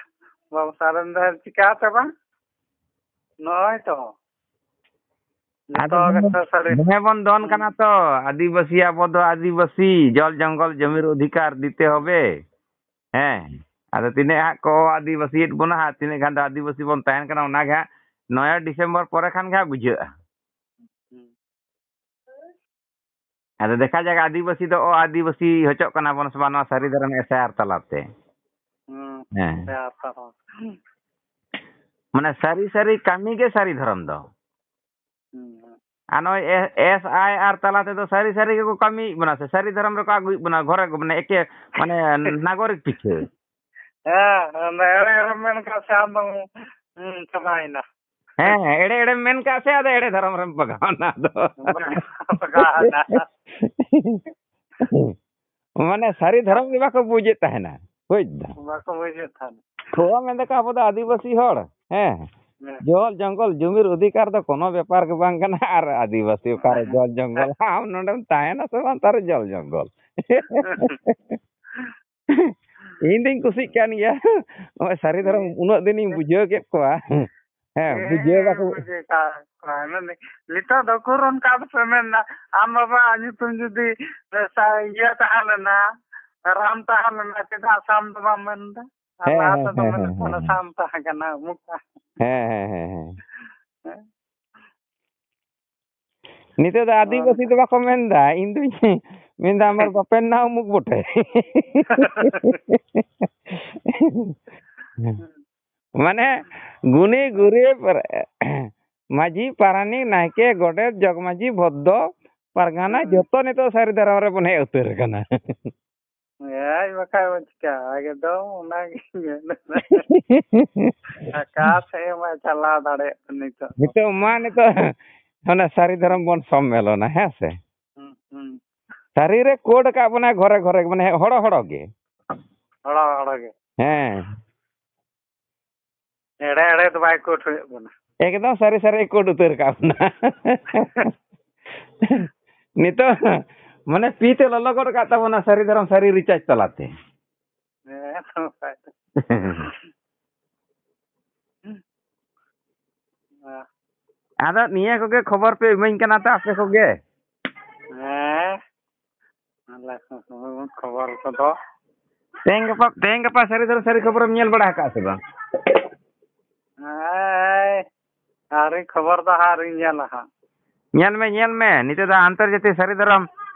ᱵᱟᱵᱟ ᱥᱟᱨᱮᱱ ᱫᱚ ᱪᱤᱠᱟᱹᱛᱮ ᱵᱟᱝ? ᱱᱚᱜᱼᱚᱭ ᱛᱚ, ᱡᱚᱛᱚ ᱟᱫᱚ ᱜᱮ ᱥᱟᱹᱨᱤ ᱫᱚᱢᱮ ᱵᱚᱱ ᱫᱚᱱ ᱠᱟᱱᱟ ᱛᱚ, ᱟᱹᱫᱤᱵᱟᱹᱥᱤ, ᱟᱵᱚ ᱫᱚ ᱟᱹᱫᱤᱵᱟᱹᱥᱤ, ᱡᱚᱞ ᱡᱚᱝᱜᱚᱞ ᱡᱚᱢᱤᱨ ᱚᱫᱷᱤᱠᱟᱨ ᱫᱤᱛᱮ ᱦᱚᱵᱮ᱾" ᱦᱮᱸ, ᱟᱫᱚ ᱛᱤᱱᱟᱹᱜ ᱦᱟᱸᱜ ᱠᱚ ᱟᱹᱫᱤᱵᱟᱹᱥᱤᱭᱮᱫ ᱵᱚᱱᱟ ᱦᱟᱸᱜ, ᱛᱤᱱᱟᱹᱜ ᱜᱟᱱ ᱫᱚ ᱟᱹᱫᱤᱵᱟᱹᱥᱤ ᱵᱚᱱ ᱛᱟᱦᱮᱱ ᱠᱟᱱᱟ, ᱚᱱᱟᱜᱮ ᱦᱟᱸᱜ ᱱᱚᱭᱮ ᱰᱤᱥᱮᱢᱵᱚᱨ ᱯᱚᱨᱮ ᱠᱷᱟᱱ ᱜᱮ ᱦᱟᱸᱜ ᱵᱩᱡᱷᱟᱹᱜᱼᱟ᱾ ᱦᱩᱸ᱾ ᱟᱫᱚ ᱫᱮᱠᱷᱟ ᱡᱟᱠ, ᱟᱹᱫᱤᱵᱟᱹᱥᱤ ᱫᱚ ᱚ ᱟᱹᱫᱤᱵᱟᱹᱥᱤ ᱦᱚᱪᱚᱜ ᱠᱟᱱᱟ ᱵᱚᱱ ᱥᱮ ᱵᱟᱝ ᱱᱚᱣᱟ ᱥᱟᱹᱨᱤ ᱫᱷᱚᱨᱚᱢ ᱮᱥ ᱟᱭ ᱟᱨ ᱛᱟᱞᱟᱛᱮ? ᱦᱩᱸ, ᱦᱮᱸ᱾ ᱥᱮ ᱟᱨ ᱛᱟᱞᱟ᱾ ᱢᱟᱱᱮ ᱥᱟᱹᱨᱤ ᱥᱟᱹᱨᱤ ᱠᱟᱹᱢᱤ ᱜᱮ ᱥᱟᱹᱨᱤ ᱫᱷᱚᱨᱚᱢ ᱫᱚ᱾ ᱦᱩᱸ᱾ ᱟᱨ ᱱᱚᱜᱼᱚᱭ ᱮ-, ᱮᱥ ᱟᱭ ᱟᱨ ᱛᱟᱞᱟ ᱛᱮᱫᱚ ᱥᱟᱹᱨᱤ ᱥᱟᱹᱨᱤ ᱜᱮᱠᱚ ᱠᱟᱹᱢᱤᱭᱮᱫ ᱵᱚᱱᱟ ᱥᱮ, ᱥᱟᱹᱨᱤ ᱫᱷᱚᱨᱚᱢ ᱨᱮᱠᱚ ᱟᱹᱜᱩᱭᱮᱫ ᱵᱚᱱᱟ ᱜᱷᱚᱨᱮ, ᱢᱟᱱᱮ ᱮᱠᱮ, ᱢᱟᱱᱮ ᱱᱟᱜᱚᱨᱤᱠ ᱯᱤᱪᱷᱟᱹ᱾ ᱦᱮᱸ, ᱚᱱᱟ ᱮᱲᱮ ᱮᱲᱮᱢ ᱢᱮᱱ ᱠᱟᱜ ᱥᱮ ᱟᱢ ᱫᱚᱢ, ᱦᱩᱸ, ᱪᱟᱵᱟᱭᱮᱱᱟ᱾ ᱦᱮᱸ, ᱦᱮᱸ, ᱮᱲᱮ ᱮᱲᱮᱢ ᱢᱮᱱ ᱠᱟᱜ ᱥᱮ ᱟᱫᱚ ᱮᱲᱮ ᱫᱷᱚᱨᱚᱢ ᱨᱮᱢ ᱵᱟᱜᱟᱣᱱᱟ ᱟᱫᱚ᱾ ᱵᱟᱜᱟᱣᱱᱟ᱾ ᱢᱟᱱᱮ ᱥᱟᱹᱨᱤ ᱫᱷᱚᱨᱚᱢ ᱜᱮ ᱵᱟᱠᱚ ᱵᱩᱡᱮᱫ ᱛᱟᱦᱮᱱᱟ, ᱵᱩᱡᱽ ᱫᱟᱢ᱾ ᱵᱟᱠᱚ ᱵᱩᱡᱮᱫ ᱛᱟᱦᱮᱱᱟ᱾ ᱛᱷᱚᱲᱟ ᱢᱮᱱ ᱫᱟᱠᱚ ᱟᱵᱚ ᱫᱚ ᱟᱹᱫᱤᱵᱟᱹᱥᱤ ᱦᱚᱲ, ᱦᱮᱸ᱾ ᱦᱮᱸ᱾ ᱡᱚᱞ ᱡᱚᱝᱜᱚᱞ ᱡᱩᱢᱤᱨ ᱚᱫᱷᱤᱠᱟᱨ ᱫᱚ ᱠᱳᱱᱳ ᱵᱮᱯᱟᱨ ᱜᱮ ᱵᱟᱝ ᱠᱟᱱᱟ, ᱟᱨ ᱟᱹᱫᱤᱵᱟᱹᱥᱤ ᱚᱠᱟᱨᱮ ᱦᱮᱸ᱾ ᱡᱚᱞ ᱡᱚᱝᱜᱚᱞ? ᱟᱢ ᱱᱚᱰᱮᱢ ᱛᱟᱦᱮᱱᱟ ᱥᱮ ᱵᱟᱝ, ᱛᱟᱨᱮ ᱡᱚᱞ ᱡᱚᱝᱜᱚᱞ᱾ ᱤᱧ ᱫᱩᱧ ᱠᱩᱥᱤᱜ ᱠᱟᱱ ᱜᱮᱭᱟ᱾ ᱱᱚᱜᱼᱚᱭ ᱥᱟᱹᱨᱤ ᱫᱷᱚᱨᱚᱢ ᱦᱮᱸ᱾ ᱩᱱᱟᱹᱜ ᱫᱤᱱᱤᱧ ᱵᱩᱡᱷᱟᱹᱣ ᱠᱮᱫ ᱠᱚᱣᱟ᱾ ᱦᱮᱸ, ᱦᱮᱸ, ᱵᱩᱡᱷᱟᱹᱣ ᱵᱟᱠᱚ ᱵᱩᱡᱷᱟᱹᱣ ᱠᱟᱜ ᱠᱚᱣᱟ᱾ ᱢᱮᱱᱫᱟᱹᱧ, ᱱᱤᱛᱚᱜ ᱫᱚ ᱩᱠᱩᱨ ᱚᱱᱠᱟ ᱫᱚᱯᱮ ᱢᱮᱱᱫᱟ, ᱟᱢ ᱵᱟᱵᱟᱣᱟᱜ ᱧᱩᱛᱩᱢ ᱡᱩᱫᱤ ᱥᱟ-, ᱤᱭᱟᱹ ᱛᱟᱦᱮᱸ ᱞᱮᱱᱟ, ᱨᱟᱢ ᱛᱟᱦᱮᱸ ᱞᱮᱱᱟ, ᱪᱮᱫᱟᱜ ᱥᱟᱢ ᱫᱚ ᱵᱟᱢ ᱢᱮᱱᱫᱟ? ᱟᱨ ᱦᱮᱸ, ᱞᱟᱦᱟ ᱦᱮᱸ, ᱛᱮᱫᱚ ᱦᱮᱸ, ᱢᱮᱱᱮᱫ ᱦᱮᱸ, ᱛᱟᱦᱮᱱᱟ ᱦᱮᱸ᱾ ᱥᱟᱢ ᱛᱟᱦᱮᱸ ᱠᱟᱱᱟ, ᱚᱢᱩᱠ ᱛᱟᱦᱮᱸ ᱦᱮᱸ, ᱦᱮᱸ, ᱦᱮᱸ, ᱦᱮᱸ᱾ ᱦᱮᱸ᱾ ᱱᱤᱛᱚᱜ ᱫᱚ ᱟᱹᱫᱤᱵᱟᱹᱥᱤ ᱫᱚ ᱵᱟᱠᱚ ᱢᱮᱱᱫᱟ, ᱤᱧ ᱫᱩᱧ ᱢᱮᱱᱫᱟ ᱟᱢᱟᱨ ᱵᱟᱯᱮᱱ ᱱᱟᱢ ᱩᱢᱩᱠ ᱵᱚᱴᱮ᱾ ᱢᱟᱱᱮ ᱜᱩᱱᱤ ᱜᱩᱨᱤᱵ, ᱢᱟᱹᱡᱷᱤ ᱯᱟᱨᱟᱱᱤᱠ ᱱᱟᱭᱠᱮ ᱜᱚᱰᱮᱛ ᱡᱚᱜᱽ ᱢᱟᱹᱡᱷᱤ ᱵᱷᱚᱫᱽᱫᱚ ᱯᱟᱨᱜᱟᱱᱟ ᱦᱩᱸ᱾ ᱡᱚᱛᱚ ᱱᱤᱛᱚᱜ ᱥᱟᱹᱨᱤ ᱫᱷᱟᱨᱟ ᱨᱮᱵᱚᱱ ᱦᱮᱡ ᱩᱛᱟᱹᱨ ᱟᱠᱟᱱᱟ᱾ ᱦᱮᱸ, ᱵᱟᱠᱷᱟᱡ ᱵᱚᱱ ᱪᱤᱠᱟ? ᱮᱠᱫᱚᱢ ᱚᱱᱟᱜᱤᱧ ᱢᱮᱱᱮᱫᱟ᱾ ᱚᱠᱟ ᱥᱮᱫ ᱦᱚᱸ ᱵᱟᱭ ᱪᱟᱞᱟᱣ ᱫᱟᱲᱮᱭᱟᱜ ᱠᱟᱱᱟ ᱱᱤᱛᱚᱜ ᱫᱚ᱾ ᱱᱤᱛᱚᱜ ᱢᱟ ᱱᱤᱛᱚᱜ ᱚᱱᱟ ᱥᱟᱹᱨᱤ ᱫᱷᱚᱨᱚᱢ ᱵᱚᱱ ᱥᱚᱢᱢᱮᱞᱚᱱᱟ, ᱦᱮᱸ ᱥᱮ? ᱦᱩᱸ, ᱦᱩᱸ᱾ ᱥᱟᱹᱨᱤ ᱨᱮ ᱠᱳᱰ ᱟᱠᱟᱫ ᱵᱚᱱᱟᱭ ᱜᱷᱚᱨᱮ ᱜᱷᱚᱨᱮ, ᱢᱟᱱᱮ ᱦᱚᱲᱚ ᱦᱚᱲᱚ ᱜᱮ᱾ ᱦᱚᱲᱚ ᱦᱚᱲᱚ ᱜᱮ᱾ ᱦᱮᱸ᱾ ᱮᱲᱮ ᱮᱲᱮ ᱫᱚ ᱵᱟᱭ ᱠᱳᱰ ᱦᱩᱭᱩᱜ ᱠᱟᱱᱟ᱾ ᱮᱠᱫᱚᱢ ᱥᱟᱹᱨᱤ ᱥᱟᱹᱨᱤ ᱠᱳᱰ ᱩᱛᱟᱹᱨ ᱟᱠᱟᱫ ᱵᱚᱱᱟ᱾ ᱱᱤᱛᱚᱜ ᱢᱟᱱᱮ ᱯᱤ ᱛᱮ ᱞᱚᱞᱚ ᱜᱚᱫ ᱟᱠᱟᱫ ᱛᱟᱵᱚᱱᱟ ᱥᱟᱹᱨᱤ ᱫᱷᱚᱨᱚᱢ ᱥᱟᱹᱨᱤ ᱨᱤᱪᱟᱨᱡᱽ ᱛᱟᱞᱟᱛᱮ᱾ ᱦᱮᱸ, ᱛᱚ ᱠᱷᱟᱡ ᱫᱚ᱾ ᱟᱫᱚ ᱱᱤᱭᱟᱹ ᱠᱚᱜᱮ ᱠᱷᱚᱵᱚᱨ ᱯᱮ ᱤᱢᱟᱹᱧ ᱠᱟᱱᱟ ᱛᱚ ᱟᱯᱮ ᱠᱚᱜᱮ᱾ ᱦᱮᱸ, ᱟᱞᱮ ᱠᱚ ᱠᱷᱚᱵᱚᱨ ᱠᱚᱫᱚ᱾ ᱛᱮᱦᱮᱧ ᱜᱟᱯᱟ, ᱛᱮᱦᱮᱧ ᱜᱟᱯᱟ ᱥᱟᱹᱨᱤ ᱫᱷᱚᱨᱚᱢ ᱥᱟᱹᱨᱤ ᱠᱷᱚᱵᱚᱨᱮᱢ ᱧᱮᱞ ᱵᱟᱲᱟ ᱟᱠᱟᱫᱼᱟ ᱥᱮ ᱵᱟᱝ? ᱦᱮᱸ, ᱟᱹᱣᱨᱤ ᱠᱷᱚᱵᱚᱨ ᱫᱚ ᱦᱟᱸᱜ ᱟᱹᱣᱨᱤᱧ ᱧᱮᱞᱟ ᱦᱟᱸᱜ᱾ ᱧᱮᱞ ᱢᱮ, ᱧᱮᱞ ᱢᱮ, ᱱᱤᱛᱚᱜ ᱫᱚ ᱟᱱᱛᱚᱨᱡᱟᱛᱤᱭᱚ ᱥᱟᱹᱨᱤ ᱫᱷᱚᱨᱚᱢ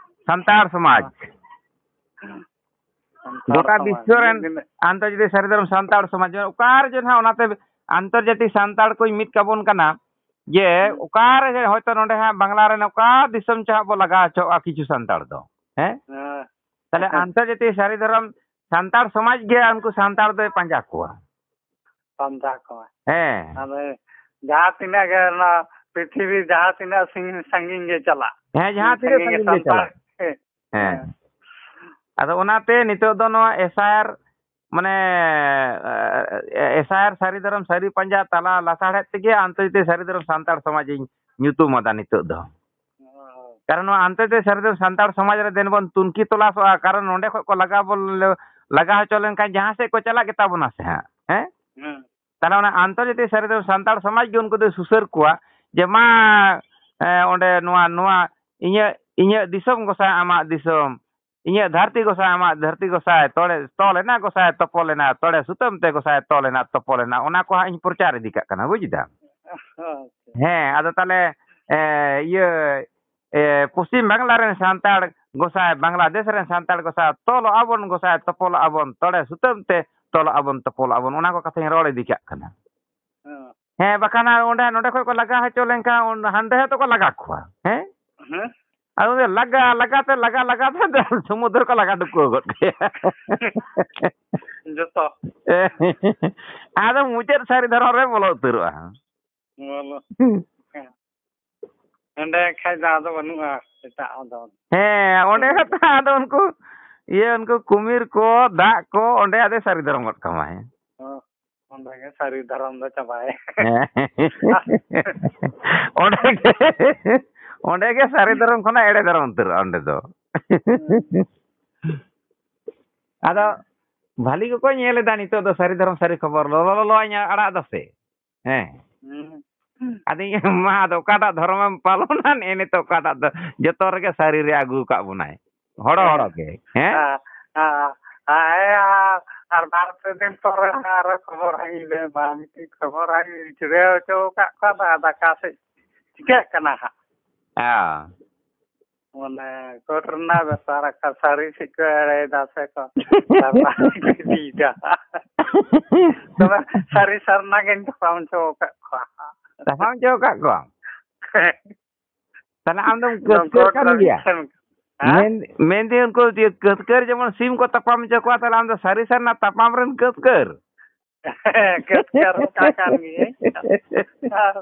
ᱥᱟᱱᱛᱟᱲ ᱥᱚᱢᱟᱡᱽ᱾ ᱥᱟᱱᱛᱟᱲ ᱜᱚᱴᱟ ᱥᱚᱢᱟᱡᱽ᱾ ᱵᱤᱥᱥᱚ ᱨᱮᱱ ᱢᱤᱫ ᱫᱤᱱ ᱟᱱᱛᱚᱨᱡᱟᱛᱤᱭᱚ ᱥᱟᱹᱨᱤ ᱫᱷᱚᱨᱚᱢ ᱥᱟᱱᱛᱟᱲ ᱥᱚᱢᱟᱡᱽ, ᱚᱠᱟᱨᱮ ᱡᱮ ᱱᱟᱦᱟᱜ ᱚᱱᱟᱛᱮ ᱟᱱᱛᱚᱨᱡᱟᱛᱤᱭᱚ ᱥᱟᱱᱛᱟᱲ ᱠᱚᱧ ᱢᱤᱫ ᱠᱟᱵᱚᱱ ᱠᱟᱱᱟ, ᱡᱮ ᱦᱩᱸ᱾ ᱚᱠᱟᱨᱮ ᱦᱚᱭᱛᱳ ᱱᱚᱰᱮ ᱦᱟᱸᱜ ᱵᱟᱝᱞᱟ ᱨᱮᱱ ᱚᱠᱟ ᱫᱤᱥᱚᱢ ᱪᱚ ᱦᱟᱸᱜ ᱵᱚ ᱞᱟᱜᱟ ᱦᱚᱪᱚᱣᱟᱜᱼᱟ ᱠᱤᱪᱷᱩ ᱥᱟᱱᱛᱟᱲ ᱫᱚ᱾ ᱦᱮᱸ? ᱦᱮᱸ᱾ ᱛᱟᱦᱞᱮ ᱦᱮᱸ᱾ ᱟᱱᱛᱚᱨᱡᱟᱛᱤᱭᱚ ᱥᱟᱹᱨᱤ ᱫᱷᱚᱨᱚᱢ ᱥᱟᱱᱛᱟᱲ ᱥᱚᱢᱟᱡᱽ ᱜᱮ ᱩᱱᱠᱩ ᱥᱟᱱᱛᱟᱲ ᱫᱚᱭ ᱯᱟᱸᱡᱟ ᱠᱚᱣᱟ᱾ ᱯᱟᱸᱡᱟ ᱠᱚᱣᱟ᱾ ᱦᱮᱸ᱾ ᱟᱫᱚ ᱡᱟᱦᱟᱸ ᱛᱤᱱᱟᱹᱜ ᱜᱮ ᱱᱚᱣᱟ ᱯᱨᱤᱛᱷᱤᱵᱤ ᱡᱟᱦᱟᱸ ᱛᱤᱱᱟᱹᱜ ᱥᱟᱺᱜᱤᱧ, ᱥᱟᱺᱜᱤᱧ ᱜᱮ ᱪᱟᱞᱟᱜ᱾ ᱦᱮᱸ, ᱡᱟᱦᱟᱸ ᱛᱤᱱᱟᱹᱜ ᱥᱟᱺᱜᱤᱧ ᱜᱮ ᱥᱟᱱᱛᱟᱲ᱾ ᱪᱟᱞᱟᱜ᱾ ᱦᱮᱸ᱾ ᱦᱮᱸ᱾ ᱟᱫᱚ ᱚᱱᱟᱛᱮ ᱱᱤᱛᱚᱜ ᱫᱚ ᱱᱚᱣᱟ ᱮᱥ ᱟᱭ ᱟᱨ, ᱢᱟᱱᱮ, ᱮ, ᱮᱥ ᱟᱭ ᱟᱨ ᱥᱟᱹᱨᱤ ᱫᱷᱚᱨᱚᱢ ᱥᱟᱹᱨᱤ ᱯᱟᱸᱡᱟ ᱛᱟᱞᱟ ᱞᱟᱥᱟᱲᱦᱮᱫ ᱛᱮᱜᱮ ᱟᱱᱛᱚᱨᱡᱟᱛᱤᱭᱚ ᱥᱟᱹᱨᱤ ᱫᱷᱚᱨᱚᱢ ᱥᱟᱱᱛᱟᱲ ᱥᱚᱢᱟᱡᱽ ᱤᱧ ᱧᱩᱛᱩᱢ ᱟᱫᱟ ᱱᱤᱛᱚᱜ ᱫᱚ᱾ ᱦᱳᱭ᱾ ᱠᱟᱨᱚᱱ ᱱᱚᱣᱟ ᱟᱱᱛᱚᱨᱡᱟᱛᱤᱭᱚ ᱥᱟᱹᱨᱤ ᱫᱷᱚᱨᱚᱢ ᱥᱟᱱᱛᱟᱲ ᱥᱚᱢᱟᱡᱽ ᱨᱮ ᱫᱮᱱ ᱵᱚᱱ ᱛᱩᱱᱠᱷᱤ ᱛᱚᱞᱟᱥᱚᱜᱼᱟ, ᱠᱟᱨᱚᱱ ᱱᱚᱸᱰᱮ ᱠᱷᱚᱡ ᱠᱚ ᱞᱟᱜᱟ ᱵᱚᱞ-, ᱞᱟᱜᱟ ᱦᱚᱪᱚ ᱞᱮᱱᱠᱷᱟᱱ ᱡᱟᱦᱟᱸ ᱥᱮᱫ ᱠᱚ ᱪᱟᱞᱟᱜ ᱜᱮᱛᱟ ᱵᱚᱱᱟ ᱥᱮ ᱦᱟᱸᱜ, ᱦᱮᱸ? ᱦᱩᱸ᱾ ᱛᱟᱦᱞᱮ ᱚᱱᱟ ᱟᱱᱛᱚᱨᱡᱟᱛᱤᱭᱚ ᱥᱟᱹᱨᱤ ᱫᱷᱚᱨᱚᱢ ᱥᱟᱱᱛᱟᱲ ᱥᱚᱢᱟᱡᱽ ᱜᱮ ᱩᱱᱠᱩ ᱫᱚᱭ ᱥᱩᱥᱟᱹᱨ ᱠᱚᱣᱟ ᱡᱮ ᱢᱟ, ᱮ, ᱚᱸᱰᱮ ᱱᱚᱣᱟ, ᱱᱚᱣᱟ ᱤᱧᱟᱹᱜ, ᱤᱧᱟᱹᱜ ᱫᱤᱥᱚᱢ ᱜᱚᱸᱥᱟᱭ ᱟᱢᱟᱜ ᱫᱤᱥᱚᱢ, ᱤᱧᱟᱹᱜ ᱫᱷᱟᱹᱨᱛᱤ ᱜᱚᱸᱥᱟᱭ ᱟᱢᱟᱜ ᱫᱷᱟᱹᱨᱛᱤ ᱜᱚᱸᱥᱟᱭ, ᱛᱚᱲᱮ, ᱛᱚᱞ ᱮᱱᱟ ᱜᱚᱸᱥᱟᱭ ᱛᱚᱯᱚᱞ ᱮᱱᱟ, ᱛᱚᱲᱮ ᱥᱩᱛᱟᱹᱢ ᱛᱮ ᱜᱚᱸᱥᱟᱭ ᱛᱚᱞ ᱮᱱᱟ ᱛᱚᱯᱚᱞ ᱮᱱᱟ, ᱚᱱᱟ ᱠᱚ ᱦᱟᱸᱜ ᱤᱧ ᱯᱨᱚᱪᱟᱨ ᱤᱫᱤ ᱠᱟᱜ ᱠᱟᱱᱟ, ᱵᱩᱡᱽ ᱫᱟᱢ? ᱟᱪᱪᱷᱟ᱾ ᱦᱮᱸ, ᱟᱫᱚ ᱛᱟᱦᱞᱮ, ᱮ, ᱤᱭᱟᱹ, ᱮ, ᱯᱚᱥᱪᱤᱢ ᱵᱟᱝᱞᱟ ᱨᱮᱱ ᱥᱟᱱᱛᱟᱲ ᱜᱚᱸᱥᱟᱭ, ᱵᱟᱝᱞᱟᱫᱮᱥ ᱨᱮᱱ ᱥᱟᱱᱛᱟᱲ ᱜᱚᱸᱥᱟᱭ, ᱛᱚᱞᱚᱜ ᱟᱵᱚᱱ ᱜᱚᱸᱥᱟᱭ, ᱛᱚᱯᱚᱞᱚᱜ ᱟᱵᱚᱱ, ᱛᱚᱲᱮ ᱥᱩᱛᱟᱹᱢ ᱛᱮ ᱛᱚᱞᱚᱜ ᱟᱵᱚᱱ, ᱛᱚᱯᱚᱞᱚᱜ ᱟᱵᱚᱱ, ᱚᱱᱟ ᱠᱚ ᱠᱟᱛᱷᱟᱧ ᱨᱚᱲ ᱤᱫᱤ ᱠᱟᱜ ᱠᱟᱱᱟ᱾ ᱦᱮᱸ᱾ ᱦᱮᱸ, ᱵᱟᱠᱷᱟᱱ ᱦᱟᱸᱜ ᱚᱸᱰᱮ, ᱱᱚᱸᱰᱮ ᱠᱷᱚᱡ ᱠᱚ ᱞᱟᱜᱟ ᱦᱚᱪᱚ ᱞᱮᱱᱠᱷᱟᱱ ᱚᱸᱰᱮ, ᱦᱟᱸᱰᱮ ᱦᱚᱸᱛᱚ ᱠᱚ ᱞᱟᱜᱟ ᱠᱚᱣᱟ᱾ ᱦᱮᱸ? ᱦᱮᱸ? ᱟᱫᱚ ᱞᱟᱜᱟ, ᱞᱟᱜᱟ ᱛᱮ, ᱞᱟᱜᱟ, ᱞᱟᱜᱟ ᱛᱮ ᱥᱚᱢᱩᱫᱨᱚ ᱠᱚ ᱞᱟᱜᱟ ᱰᱩᱵᱟᱹᱣ ᱜᱚᱫ ᱠᱟᱭᱟ᱾ ᱡᱚᱛᱚ᱾ ᱟᱫᱚ ᱢᱩᱪᱟᱹᱫ ᱥᱟᱹᱨᱤ ᱫᱷᱚᱨᱚᱢ ᱨᱮ ᱵᱚᱞᱚ ᱩᱛᱟᱹᱨᱚᱜᱼᱟ᱾ ᱵᱚᱞᱚ᱾ ᱦᱮᱸ᱾ ᱚᱸᱰᱮ ᱠᱷᱟᱡ ᱫᱚ ᱟᱫᱚ ᱵᱟᱹᱱᱩᱜᱼᱟ ᱮᱴᱟᱜ ᱟᱫᱚ᱾ ᱦᱮᱸ, ᱚᱸᱰᱮ ᱦᱚᱸ ᱛᱚ ᱟᱫᱚ ᱩᱱᱠᱩ ᱤᱭᱟᱹ, ᱩᱱᱠᱩ ᱠᱩᱢᱤᱨ ᱠᱚ, ᱫᱟᱜ ᱠᱚ, ᱚᱸᱰᱮ ᱟᱫᱚ ᱥᱟᱹᱨᱤ ᱫᱷᱚᱨᱚᱢ ᱜᱚᱫ ᱠᱟᱢᱟᱭ᱾ ᱦᱚᱸ, ᱚᱸᱰᱮ ᱜᱮ ᱥᱟᱹᱨᱤ ᱫᱷᱚᱨᱚᱢ ᱫᱚ ᱪᱟᱵᱟᱭ᱾ ᱦᱮᱸ᱾ ᱚᱸᱰᱮ ᱜᱮ, ᱚᱸᱰᱮ ᱜᱮ ᱥᱟᱹᱨᱤ ᱫᱷᱚᱨᱚᱢ ᱠᱷᱚᱱᱟᱜ ᱮᱲᱮ ᱫᱷᱚᱨᱚᱢ ᱩᱛᱟᱹᱨᱚᱜᱼᱟ ᱚᱸᱰᱮ ᱫᱚ᱾ ᱟᱫᱚ ᱵᱷᱟᱞᱤ ᱜᱮᱠᱚ ᱧᱮᱞ ᱮᱫᱟ ᱱᱤᱛᱚᱜ ᱫᱚ ᱥᱟᱹᱨᱤ ᱫᱷᱚᱨᱚᱢ ᱥᱟᱹᱨᱤ ᱠᱷᱚᱵᱚᱨ ᱞᱚᱞᱚ ᱞᱚᱞᱚᱧ ᱟᱲᱟᱜ ᱫᱟ ᱥᱮ᱾ ᱦᱮᱸ᱾ ᱦᱩᱸ᱾ ᱟᱫᱚᱧ, ᱢᱟ ᱟᱫᱚ ᱚᱠᱟᱴᱟᱜ ᱫᱷᱚᱨᱚᱢᱮᱢ ᱯᱟᱞᱚᱱᱟ? ᱱᱮᱜᱼᱮ ᱱᱤᱛᱚᱜ ᱚᱠᱟᱴᱟᱜ ᱫᱚ ᱡᱚᱛᱚ ᱨᱮᱜᱮ ᱥᱟᱹᱨᱤ ᱨᱮ ᱟᱹᱜᱩ ᱟᱠᱟᱫ ᱵᱚᱱᱟᱭ, ᱦᱚᱲᱚ ᱦᱚᱲᱚ ᱜᱮ, ᱦᱮᱸ? ᱦᱮᱸ, ᱦᱮᱸ, ᱦᱮᱸ, ᱟᱨ ᱵᱟᱨ ᱯᱮ ᱫᱤᱱ ᱯᱚᱨᱮ ᱟᱨᱚ ᱠᱷᱚᱵᱚᱨ ᱦᱟᱸᱜ ᱤᱧ ᱞᱟᱹᱭ ᱟᱢᱟ, ᱢᱤᱫᱴᱤᱡ ᱠᱷᱚᱵᱚᱨ ᱦᱟᱸᱜ ᱤᱧ ᱪᱷᱩᱲᱟᱹᱣ ᱦᱚᱪᱚ ᱟᱠᱟᱫ ᱠᱚᱣᱟ, ᱟᱫᱚ ᱚᱠᱟ ᱥᱮᱫ ᱪᱤᱠᱟᱹᱜ ᱠᱟᱱᱟ ᱦᱟᱸᱜ᱾ ᱦᱮᱸ᱾ ᱢᱟᱱᱮ ᱠᱳᱨᱴ ᱨᱮᱱᱟᱜ ᱵᱮᱯᱟᱨ, ᱟᱠᱟ ᱥᱟᱹᱨᱤ ᱥᱮᱫ ᱠᱚ ᱮᱲᱮᱭᱮᱫᱟ ᱥᱮ ᱠᱚ ᱥᱟᱨᱱᱟ ᱠᱚ ᱤᱫᱤᱭᱮᱫᱟ᱾ ᱛᱚᱵᱮ ᱥᱟᱹᱨᱤ ᱥᱟᱨᱱᱟ ᱜᱤᱧ ᱛᱟᱯᱟᱢ ᱦᱚᱪᱚ ᱟᱠᱟᱫ ᱠᱚᱣᱟ᱾ ᱛᱟᱯᱟᱢ ᱦᱚᱪᱚ ᱟᱠᱟᱫ ᱠᱚᱣᱟ? ᱛᱟᱦᱞᱮ ᱟᱢ ᱫᱚᱢ ᱟᱫᱚ ᱠᱟᱹᱥᱠᱟᱹᱨ ᱠᱳᱨᱴ ᱠᱟᱱ ᱨᱮ ᱜᱮᱭᱟ? ᱢᱤᱫᱴᱷᱮᱱ ᱦᱮᱸ? ᱢᱮᱱ-, ᱢᱮᱱᱫᱟᱹᱧ ᱩᱱᱠᱩ ᱡᱮ ᱠᱟᱹᱥᱠᱟᱹᱨ ᱡᱮᱢᱚᱱ ᱥᱤᱢ ᱠᱚ ᱛᱟᱯᱟᱢ ᱦᱚᱪᱚ ᱠᱚᱣᱟ, ᱛᱟᱦᱞᱮ ᱟᱢ ᱫᱚ ᱥᱟᱹᱨᱤ ᱥᱟᱨᱱᱟ ᱛᱟᱯᱟᱢ ᱨᱮᱱ ᱠᱟᱹᱥᱠᱟᱹᱨ? ᱠᱟᱹᱥᱠᱟᱹᱨ ᱚᱱᱠᱟ ᱠᱟᱱ ᱜᱤᱭᱟᱹᱧ᱾ ᱟᱨ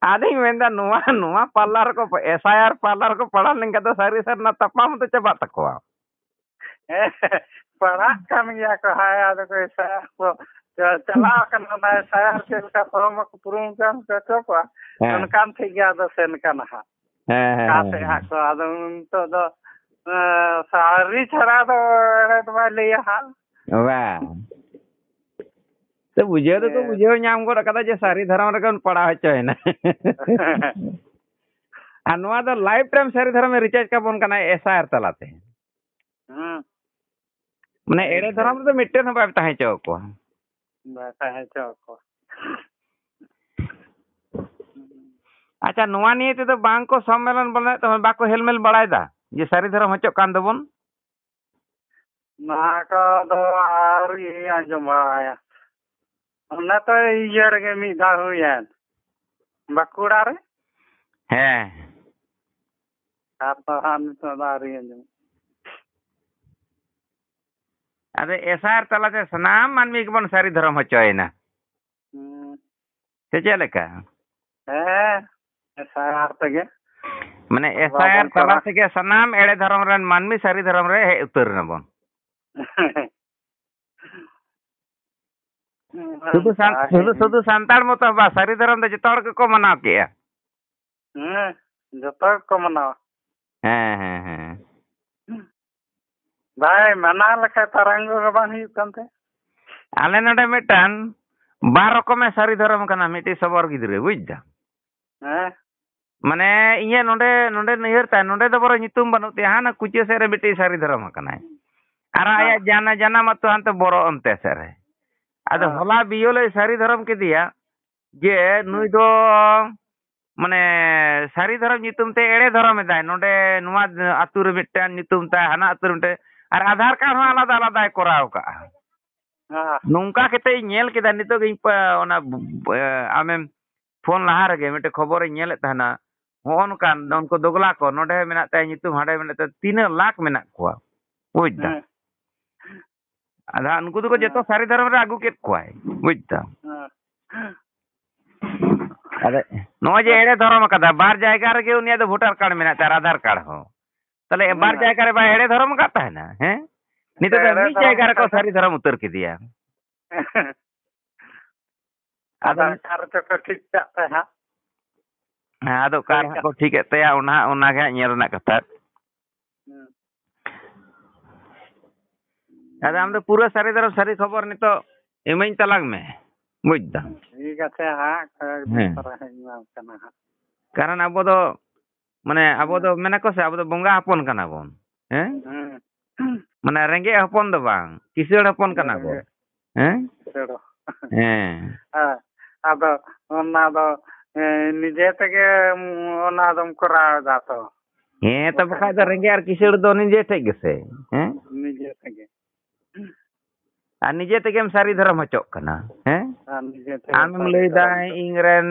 ᱟᱫᱚᱧ ᱢᱮᱱᱫᱟ, ᱱᱚᱣᱟ, ᱱᱚᱣᱟ ᱯᱟᱞᱞᱟ ᱨᱮᱠᱚ, ᱮᱥ ᱟᱭ ᱟᱨ ᱯᱟᱞᱞᱟ ᱨᱮᱠᱚ ᱯᱟᱲᱟᱣ ᱞᱮᱱᱠᱷᱟᱱ ᱫᱚ ᱥᱟᱹᱨᱤ ᱥᱟᱨᱱᱟ ᱛᱟᱯᱟᱢ ᱦᱚᱸᱛᱚ ᱪᱟᱵᱟᱜ ᱛᱟᱠᱚᱣᱟ᱾ ᱦᱮᱸ, ᱯᱟᱲᱦᱟᱜ ᱠᱟᱱ ᱜᱮᱭᱟ ᱠᱚ, ᱦᱟᱭ, ᱟᱫᱚ ᱠᱚ ᱮᱥ ᱟᱭ ᱟᱨ ᱠᱚ ᱪᱟ-, ᱪᱟᱞᱟᱣ ᱠᱟᱱᱟ, ᱚᱱᱟ ᱮᱥ ᱟᱭ ᱟᱨ ᱪᱮᱫ ᱞᱮᱠᱟ ᱯᱷᱚᱨᱢ ᱵᱟᱠᱚ ᱯᱩᱨᱩᱱ ᱠᱟᱱ ᱦᱚᱪᱚ ᱠᱚᱣᱟ, ᱦᱮᱸ᱾ ᱚᱱᱠᱟᱱ ᱴᱷᱮᱡ ᱜᱮ ᱟᱫᱚ ᱥᱮᱱ ᱠᱟᱱᱟ ᱦᱟᱸᱜ᱾ ᱦᱮᱸ, ᱦᱮᱸ, ᱚᱠᱟ ᱦᱮᱸ, ᱥᱮᱫ ᱦᱮᱸ᱾ ᱦᱟᱸᱜ ᱠᱚ, ᱟᱫᱚ ᱱᱤᱛᱚᱜ ᱫᱚ, ᱮᱸ, ᱥᱟᱹᱨᱤ ᱪᱷᱟᱲᱟ ᱫᱚ ᱮᱲᱮ ᱫᱚ ᱵᱟᱭ ᱞᱟᱹᱭᱟ ᱦᱟᱸᱜ᱾ ᱵᱟᱝ᱾ ᱛᱚ ᱵᱩᱡᱷᱟᱹᱣ ᱫᱚᱠᱚ ᱦᱮᱸ᱾ ᱵᱩᱡᱷᱟᱹᱣ ᱧᱟᱢ ᱜᱚᱫ ᱠᱟᱫᱟ ᱡᱮ ᱥᱟᱹᱨᱤ ᱫᱷᱚᱨᱚᱢ ᱨᱮᱜᱮ ᱵᱚᱱ ᱯᱟᱲᱟᱣ ᱦᱚᱪᱚᱭᱮᱱᱟ᱾ ᱟᱨ ᱱᱚᱣᱟ ᱫᱚ ᱞᱟᱭᱤᱯᱷ ᱴᱟᱭᱤᱢ ᱥᱟᱹᱨᱤ ᱫᱷᱚᱨᱚᱢᱮ ᱨᱤᱪᱟᱨᱡᱽ ᱠᱟᱵᱚᱱ ᱠᱟᱱᱟᱭ ᱮᱥ ᱟᱭ ᱟᱨ ᱛᱟᱞᱟᱛᱮ᱾ ᱦᱩᱸ᱾ ᱢᱟᱱᱮ ᱮᱲᱮ ᱫᱷᱚᱨᱚᱢ ᱨᱮᱫᱚ ᱢᱤᱫᱴᱮᱱ ᱦᱚᱸ ᱵᱟᱭ ᱛᱟᱦᱮᱸ ᱦᱚᱪᱚ ᱟᱠᱚᱣᱟ᱾ ᱵᱟᱭ ᱛᱟᱦᱮᱸ ᱦᱚᱪᱚ ᱟᱠᱚᱣᱟ᱾ ᱟᱪᱪᱷᱟ, ᱱᱚᱣᱟ ᱱᱤᱭᱮ ᱛᱮᱫᱚ ᱵᱟᱝ ᱠᱚ ᱥᱚᱢᱢᱮᱞᱚᱱ ᱵᱟᱲᱟᱭᱮᱫ ᱛᱟᱵᱚᱱ, ᱵᱟᱠᱚ ᱦᱮᱞᱢᱮᱞ ᱵᱟᱲᱟᱭᱮᱫᱟ ᱡᱮ ᱥᱟᱹᱨᱤ ᱫᱷᱚᱨᱚᱢ ᱦᱚᱪᱚᱜ ᱠᱟᱱ ᱫᱚᱵᱚᱱ? ᱱᱚᱣᱟ ᱠᱚᱫᱚ ᱟᱹᱣᱨᱤ ᱟᱸᱡᱚᱢ ᱵᱟᱲᱟᱭᱟ᱾ ᱚᱱᱟ ᱛᱚ ᱤᱭᱟᱹ ᱨᱮᱜᱮ ᱢᱤᱫ ᱫᱷᱟᱣ ᱦᱩᱭᱮᱱ, ᱵᱟᱸᱠᱩᱲᱟ ᱨᱮ᱾ ᱦᱮᱸ᱾ ᱟᱨ ᱫᱚ ᱦᱟᱸᱜ ᱱᱤᱛᱚᱜ ᱫᱚ ᱟᱹᱣᱨᱤ ᱟᱸᱡᱚᱢᱚᱜ᱾ ᱟᱫᱚ ᱮᱥ ᱟᱭ ᱟᱨ ᱛᱟᱞᱟᱛᱮ ᱥᱟᱱᱟᱢ ᱢᱟᱹᱱᱢᱤ ᱜᱮᱵᱚᱱ ᱥᱟᱹᱨᱤ ᱫᱷᱚᱨᱚᱢ ᱦᱚᱪᱚᱭᱮᱱᱟ᱾ ᱦᱩᱸ᱾ ᱥᱮ ᱪᱮᱫ ᱞᱮᱠᱟ? ᱦᱮᱸ, ᱮᱥ ᱟᱭ ᱟᱨ ᱛᱮᱜᱮ᱾ ᱢᱟᱱᱮ ᱵᱟᱵᱚᱱ ᱮᱥ ᱟᱭ ᱟᱨ ᱛᱟᱞᱟ ᱠᱚᱨᱟᱣ᱾ ᱛᱮᱜᱮ ᱥᱟᱱᱟᱢ ᱮᱲᱮ ᱫᱷᱚᱨᱚᱢ ᱨᱮᱱ ᱢᱟᱹᱱᱢᱤ ᱥᱟᱹᱨᱤ ᱫᱷᱚᱨᱚᱢ ᱨᱮ ᱦᱮᱡ ᱩᱛᱟᱹᱨ ᱮᱱᱟ ᱵᱚᱱ᱾ ᱥᱩᱫᱷᱩ ᱥᱟᱱ-, ᱥᱩᱫᱷᱩ, ᱥᱩᱫᱷᱩ ᱥᱟᱱᱛᱟᱲ ᱢᱚᱛᱚ ᱵᱟᱝ, ᱥᱟᱹᱨᱤ ᱫᱷᱚᱨᱚᱢ ᱫᱚ ᱡᱚᱛᱚ ᱦᱚᱲ ᱜᱮᱠᱚ ᱢᱟᱱᱟᱣ ᱠᱮᱜᱼᱟ᱾ ᱦᱮᱸ, ᱡᱚᱛᱚ ᱜᱮᱠᱚ ᱢᱟᱱᱟᱣᱟ᱾ ᱦᱮᱸ, ᱦᱮᱸ, ᱦᱮᱸ᱾ ᱵᱟᱭ ᱢᱟᱱᱟᱣ ᱞᱮᱠᱷᱟᱡ ᱛᱟᱨᱟᱝᱜᱚ ᱜᱮ ᱵᱟᱝ ᱦᱩᱭᱩᱜ ᱠᱟᱱ ᱛᱟᱭᱟ᱾ ᱟᱞᱮ ᱱᱚᱰᱮ ᱢᱤᱫᱴᱟᱝ ᱵᱟᱨ ᱨᱚᱠᱚᱢᱮ ᱥᱟᱹᱨᱤ ᱫᱷᱚᱨᱚᱢ ᱠᱟᱱᱟ, ᱢᱤᱫᱴᱤᱡ ᱥᱚᱵᱚᱨ ᱜᱤᱫᱽᱨᱟᱹ, ᱵᱩᱡᱽ ᱫᱟᱢ? ᱦᱮᱸ᱾ ᱢᱟᱱᱮ ᱤᱧᱟᱹᱜ ᱱᱚᱰᱮ, ᱱᱚᱰᱮ ᱱᱟᱹᱭᱦᱟᱹᱨ ᱛᱟᱭ, ᱱᱚᱰᱮ ᱫᱚ ᱵᱚᱨᱚᱝ ᱧᱩᱛᱩᱢ ᱵᱟᱹᱱᱩᱜ ᱛᱟᱭᱟ, ᱦᱟᱱᱟ ᱠᱩᱪᱟᱹ ᱥᱮᱫ ᱨᱮ ᱢᱤᱫᱴᱤᱡ ᱥᱟᱹᱨᱤ ᱫᱷᱚᱨᱚᱢ ᱟᱠᱟᱱᱟᱭ᱾ ᱟᱨ ᱦᱮᱸ᱾ ᱟᱭᱟᱜ ᱡᱟᱱᱟ, ᱡᱟᱱᱟᱢ ᱟᱹᱛᱩ ᱦᱟᱱᱛᱮ ᱵᱚᱨᱚ ᱚᱱᱛᱮ ᱥᱮᱫ ᱨᱮ᱾ ᱟᱫᱚ ᱦᱮᱸ᱾ ᱦᱚᱞᱟ ᱵᱤᱭᱚᱞᱮ ᱥᱟᱹᱨᱤ ᱫᱷᱚᱨᱚᱢ ᱠᱮᱫᱮᱭᱟ ᱡᱮ ᱱᱩᱭ ᱦᱮᱸ᱾ ᱫᱚ ᱢᱟᱱᱮ ᱥᱟᱹᱨᱤ ᱫᱷᱚᱨᱚᱢ ᱧᱩᱛᱩᱢ ᱛᱮ ᱮᱲᱮ ᱫᱷᱚᱨᱚᱢ ᱮᱫᱟᱭ᱾ ᱱᱚᱰᱮ ᱱᱚᱣᱟ ᱟᱹᱛᱩ ᱨᱮ ᱢᱤᱫᱴᱟᱝ ᱧᱩᱛᱩᱢ ᱛᱟᱭ, ᱦᱟᱱᱟ ᱟᱹᱛᱩ ᱨᱮ ᱢᱤᱫᱴᱟᱝ, ᱟᱨ ᱟᱫᱷᱟᱨ ᱠᱟᱨᱰ ᱦᱚᱸ ᱟᱞᱟᱫᱟ ᱟᱞᱟᱫᱟᱭ ᱠᱚᱨᱟᱣ ᱠᱟᱜᱼᱟ᱾ ᱦᱮᱸ᱾ ᱱᱚᱝᱠᱟ ᱠᱟᱛᱮ ᱤᱧ ᱧᱮᱞ ᱠᱮᱫᱟ, ᱱᱤᱛᱚᱜ ᱜᱮ ᱤᱧ ᱯᱟ-, ᱚᱱᱟ ᱵ-, ᱵ-, ᱟᱢᱮᱢ ᱯᱷᱳᱱ ᱞᱟᱦᱟ ᱨᱮᱜᱮ ᱢᱤᱫᱴᱮᱱ ᱠᱷᱚᱵᱚᱨᱤᱧ ᱧᱮᱞᱮᱫ ᱛᱟᱦᱮᱱᱟ᱾ ᱦᱚᱸᱜᱼᱚ ᱱᱚᱝᱠᱟᱱ ᱦᱮᱸ᱾ ᱩᱱᱠᱩ ᱫᱚᱜᱽᱞᱟ ᱠᱚ, ᱱᱚᱰᱮ ᱢᱮᱱᱟᱜ ᱛᱟᱭᱟ ᱧᱩᱛᱩᱢ, ᱦᱟᱸᱰᱮ ᱢᱮᱱᱟᱜ ᱛᱟᱭᱟ, ᱛᱤᱱᱟᱹᱜ ᱞᱟᱠᱷ ᱢᱮᱱᱟᱜ ᱠᱚᱣᱟ, ᱵᱩᱡᱽ ᱫᱟ? ᱦᱮᱸ᱾ ᱟᱫᱚ ᱦᱟᱸᱜ ᱱᱩᱠᱩ ᱫᱚᱠᱚ ᱡᱚᱛᱚ ᱦᱮᱸ᱾ ᱥᱟᱹᱨᱤ ᱫᱷᱚᱨᱚᱢ ᱨᱮ ᱟᱹᱜᱩ ᱠᱮᱫ ᱠᱚᱣᱟᱭ, ᱵᱩᱡᱽ ᱫᱟᱢ? ᱦᱮᱸ᱾ ᱟᱫᱚ ᱱᱚᱜᱼᱚᱭ ᱡᱮ ᱮᱲᱮ ᱫᱷᱚᱨᱚᱢ ᱟᱠᱟᱫᱟ, ᱵᱟᱨ ᱡᱟᱭᱜᱟ ᱨᱮᱜᱮ ᱩᱱᱤᱭᱟᱜ ᱫᱚ ᱵᱷᱳᱴᱟᱨ ᱠᱟᱨᱰ ᱢᱮᱱᱟᱜ ᱛᱟᱭᱟ ᱟᱨ ᱟᱫᱷᱟᱨ ᱠᱟᱨᱰ ᱦᱚᱸ᱾ ᱛᱟᱦᱞᱮ ᱵᱟᱨ ᱦᱮᱸ᱾ ᱡᱟᱭᱜᱟ ᱨᱮ ᱵᱟᱭ ᱮᱲᱮ ᱫᱷᱚᱨᱚᱢ ᱟᱠᱟᱫ ᱛᱟᱦᱮᱱᱟ? ᱦᱮᱸ? ᱱᱤᱛᱚᱜ ᱫᱚ ᱮᱲᱮ ᱢᱤᱫ ᱫᱷᱚᱨᱚᱢ ᱡᱟᱭᱜᱟ ᱨᱮᱠᱚ ᱟᱠᱟᱫᱟ᱾ ᱥᱟᱹᱨᱤ ᱫᱷᱚᱨᱚᱢ ᱩᱛᱟᱹᱨ ᱠᱮᱫᱮᱭᱟ᱾ ᱟᱫᱚ ᱟᱫᱚ ᱚᱠᱟ ᱨᱮᱪᱚ ᱠᱚ ᱴᱷᱤᱠ ᱠᱟᱜ ᱛᱟᱭ ᱦᱟᱸᱜ᱾ ᱦᱮᱸ, ᱟᱫᱚ ᱚᱠᱟ ᱦᱳᱭ ᱨᱮ ᱦᱟᱸᱜ ᱠᱟ- ᱠᱚ ᱴᱷᱤᱠᱮᱫ ᱛᱟᱭᱟ, ᱚᱱᱟ ᱦᱟᱸᱜ, ᱚᱱᱟ ᱜᱮ ᱦᱟᱸᱜ ᱧᱮᱞ ᱨᱮᱱᱟᱜ ᱠᱟᱛᱷᱟ᱾ ᱦᱩᱸ᱾ ᱟᱫᱚ ᱟᱢ ᱫᱚ ᱯᱩᱨᱟᱹ ᱥᱟᱹᱨᱤ ᱫᱷᱚᱨᱚᱢ, ᱥᱟᱹᱨᱤ ᱠᱷᱚᱵᱚᱨ ᱱᱤᱛᱚᱜ ᱤᱢᱟᱹᱧ ᱛᱟᱞᱟᱝ ᱢᱮ, ᱵᱩᱡᱽ ᱫᱟᱢ? ᱴᱷᱤᱠ ᱟᱪᱷᱮ ᱦᱟᱸᱜ, ᱠᱚᱭᱮᱠ ᱫᱤᱱ ᱦᱮᱸ᱾ ᱯᱚᱨᱮ ᱦᱟᱸᱜ ᱤᱧ ᱮᱢᱟᱢ ᱠᱟᱱᱟ ᱦᱟᱸᱜ᱾ ᱠᱟᱨᱚᱱ ᱟᱵᱚ ᱫᱚ, ᱢᱟᱱᱮ, ᱟᱵᱚ ᱦᱮᱸ᱾ ᱫᱚ ᱢᱮᱱᱟ ᱠᱚ ᱥᱮ, ᱟᱵᱚ ᱫᱚ ᱵᱚᱸᱜᱟ ᱦᱚᱯᱚᱱ ᱠᱟᱱᱟ ᱵᱚᱱ, ᱦᱮᱸ? ᱦᱮᱸ᱾ ᱢᱟᱱᱮ, ᱨᱮᱸᱜᱮᱡ ᱦᱚᱯᱚᱱ ᱫᱚ ᱵᱟᱝ, ᱠᱤᱥᱟᱹᱬ ᱦᱚᱯᱚᱱ ᱠᱟᱱᱟ ᱵᱚᱱ, ᱨᱮᱸᱜᱮᱡ ᱦᱮᱸ? ᱠᱤᱥᱟᱹᱬ᱾ ᱦᱮᱸ᱾ ᱦᱮᱸ, ᱟᱫᱚ ᱚᱱᱟ ᱫᱚ, ᱮ, ᱱᱤᱡᱮ ᱛᱮᱜᱮ, ᱚᱱᱟ ᱫᱚᱢ ᱠᱚᱨᱟᱣ ᱮᱫᱟ ᱛᱚ᱾ ᱦᱮᱸ, ᱛᱚ ᱵᱟᱠᱷᱟᱱ ᱵᱟᱠᱷᱟᱡ ᱫᱚ ᱫᱚ᱾ ᱨᱮᱸᱜᱮᱡ ᱟᱨ ᱠᱤᱥᱟᱹᱬ ᱫᱚ ᱱᱤᱡᱮ ᱴᱷᱮᱡ ᱜᱮᱥᱮ, ᱦᱮᱸ? ᱱᱤᱡᱮ ᱛᱮᱜᱮ᱾ ᱟᱨ ᱱᱤᱡᱮ ᱛᱮᱜᱮᱢ ᱥᱟᱹᱨᱤ ᱫᱷᱚᱨᱚᱢ ᱦᱚᱪᱚᱜ ᱠᱟᱱᱟ, ᱦᱮᱸ? ᱟᱨ ᱱᱤᱡᱮ ᱛᱮᱜᱮ ᱟᱢᱮᱢ ᱥᱟᱹᱨᱤ ᱞᱟᱹᱭᱫᱟ, ᱫᱷᱚᱨᱚᱢ ᱫᱚ᱾ "ᱤᱧ ᱨᱮᱱ,